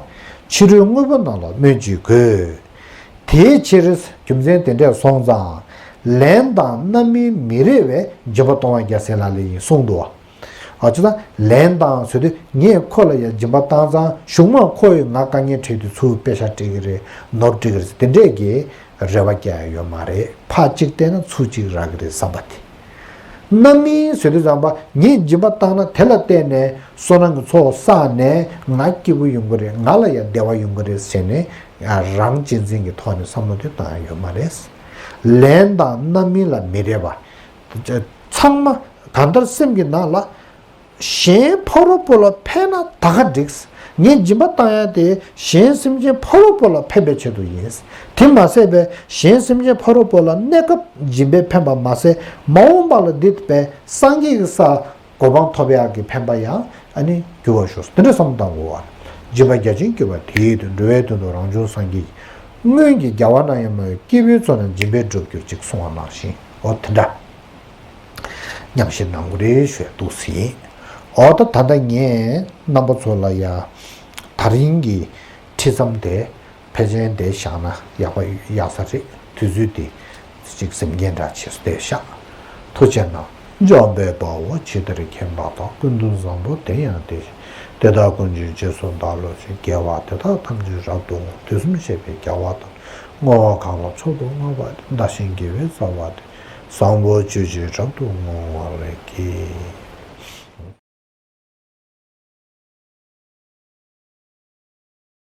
ཕྱི་རོལ་དངོས་པོ་རྣམས་ལ་སྨོས་ཅི་དགོས། དེའི་ཕྱིར་རྒྱུ་མཚན་དེ་འདྲ་སོང་ཙང་། ལན་དང་རྣམ་སྨིན་མི་རིགས་པས་སྦྱིན་པ་གཏོང་བ་རྒྱལ་སྲས་ལག་ལེན་ཡིན་གསུངས་འདུག་བ། ཨ། ཅི་ལ་ལན་དང་ཟེར་དུས་ངས་ཁོ་ལ་ཡ་སྦྱིན་པ་བཏང་ཙང་གཞུག་མ་ཁོ་ཡིས་ང་དཀའ་ངལ་འཕྲད་དུས་ཚུར་པེ་ཤག་སྤྲད་ཀྱི་རེད། ནོར་སྤྲད་ཀྱི་རེད་ཟེར་དེ་འདྲས་ཀྱི་རེ་བ་རྒྱག་ཡ་ཡོད་མ་རེད། ཕར་གཅིག་བལྟས་ན་ཚུར་གཅིག་རག་གི་རེད་བསམ་པ་དེ། རྣམ་སྨིན་ཟེར་དུས་ཙམ་པ་ངས་སྦྱིན་པ་བཏང་ན་དེ་ལ་བརྟེན་ནས་བསོད་ནམས་ཀྱི་ཚོགས་བསགས་ནས་ང་སྐྱིད་པོ་ཡོང་གི་རེད། ང་ལ་ཡ་བདེ་བ་ཡོང་གི་རེད་ཟེར་ནས་རང་གཅེས་འཛིན་གྱི་ཐོག་ནས་བསམ་བློ་དེ་བཏང་ཡ་ཡོད་མ་རེད། ལན་དང་རྣམ་སྨིན་ལ་མི་རེ་བ། ཚང་མ་གང་ལྟར་སེམས་ཀྱི་ནང་ལ་གཞན་ཕ་རོལ་པོ་ལ་ཕན་ན་ད་ག་འགྲིག་ངས་སྦྱིན་པ་བཏང་ཡ་དེ་གཞན་སེམས་ཅན་ཕ་རོལ་པོ་ལ་ཕན་པའི་ཆེད་དུ་ཡིན། དེ་མ་ཟད་པའི་གཞན་སེམས་ཅན་ཕ་རོལ་པོ་ལ་གནས་སྐབས་སྦྱིན་པས་ཕན་པ་མ་ཟད། མ་འོངས་པ་ལ་འདི་པའི་སངས་རྒྱས་ཀྱི་ས་གོ་འཕང་ཐོབ་ཡག་གི་ཕན་པ་ཡང་ཨ་ནི་འགྱུར་བར་ཤོག་དེ་འདྲ་བསམ་བློ་བཏང་དགོས་པ། སྦྱིན་པ་རྒྱ་ཆེན་བསྐྱེད་པ་དེའི་དོན། འགྲོ་བའི་དོན་དུ་རང་བྱུང་སངས་རྒྱས་ཀྱི། སྔོན་གྱི་རྒྱལ་བ་རྣམས་ཡང་མ་ཡིན། སྐྱེས་བུའི་ཚོགས་རྣམས་སྦྱིན་པས་འགྲུབ་གྱུར་ཅིག་གསུངས་པ་ནང་བཞིན། འོ་དེ་འདྲ། མཉམ་བཞེས་གནང་དགོས་རེད་ཞུ་ཡ་འདུག་སེ་ཡིན། འོ་ད་ད་ལྟ་ངས་རྣམ་པ་ཚོ་ལ་ཡ་ད་རིང་གི་ཁྲིད་མཚམས་དེ་ཕལ་ཆེར་དེ་བཞག་ན་ཡག་པ་ཡག་ས་རེད། དུས་ཚོད་དེ་ཅིག་ཟིན་མཁན་འདྲ་བྱས་སོ། དེ་བཞག་ཐུགས་རྗེ་གནང་། འཇམ་དཔལ་དཔའ་བོས་ཇི་ལྟར་མཁྱེན་པ་དང་། ཀུན་ཏུ་བཟང་པོ་དེ་ཡང་དེ་བཞིན་ཏེ། དེ་དག་ཀུན་གྱི་རྗེས་སུ་བདག་སློབ་ཅིང་། དགེ་བ་དེ་དག་ཐམས་ཅད་རབ་ཏུ་བསྔོ། དུས་གསུམ་གཤེགས་པའི་རྒྱལ་བ་དང་། བསྔོ་བ་གང་ལ་མཆོག་ཏུ་བསྔགས་པ་དེས། བདག་གཞན་དགེ་བའི་རྩ་བ་སྟེ། བཟང་པོ་སྤྱོད་ཕྱིར་རབ་ཏུ་བསྔོ་བར་བགྱི།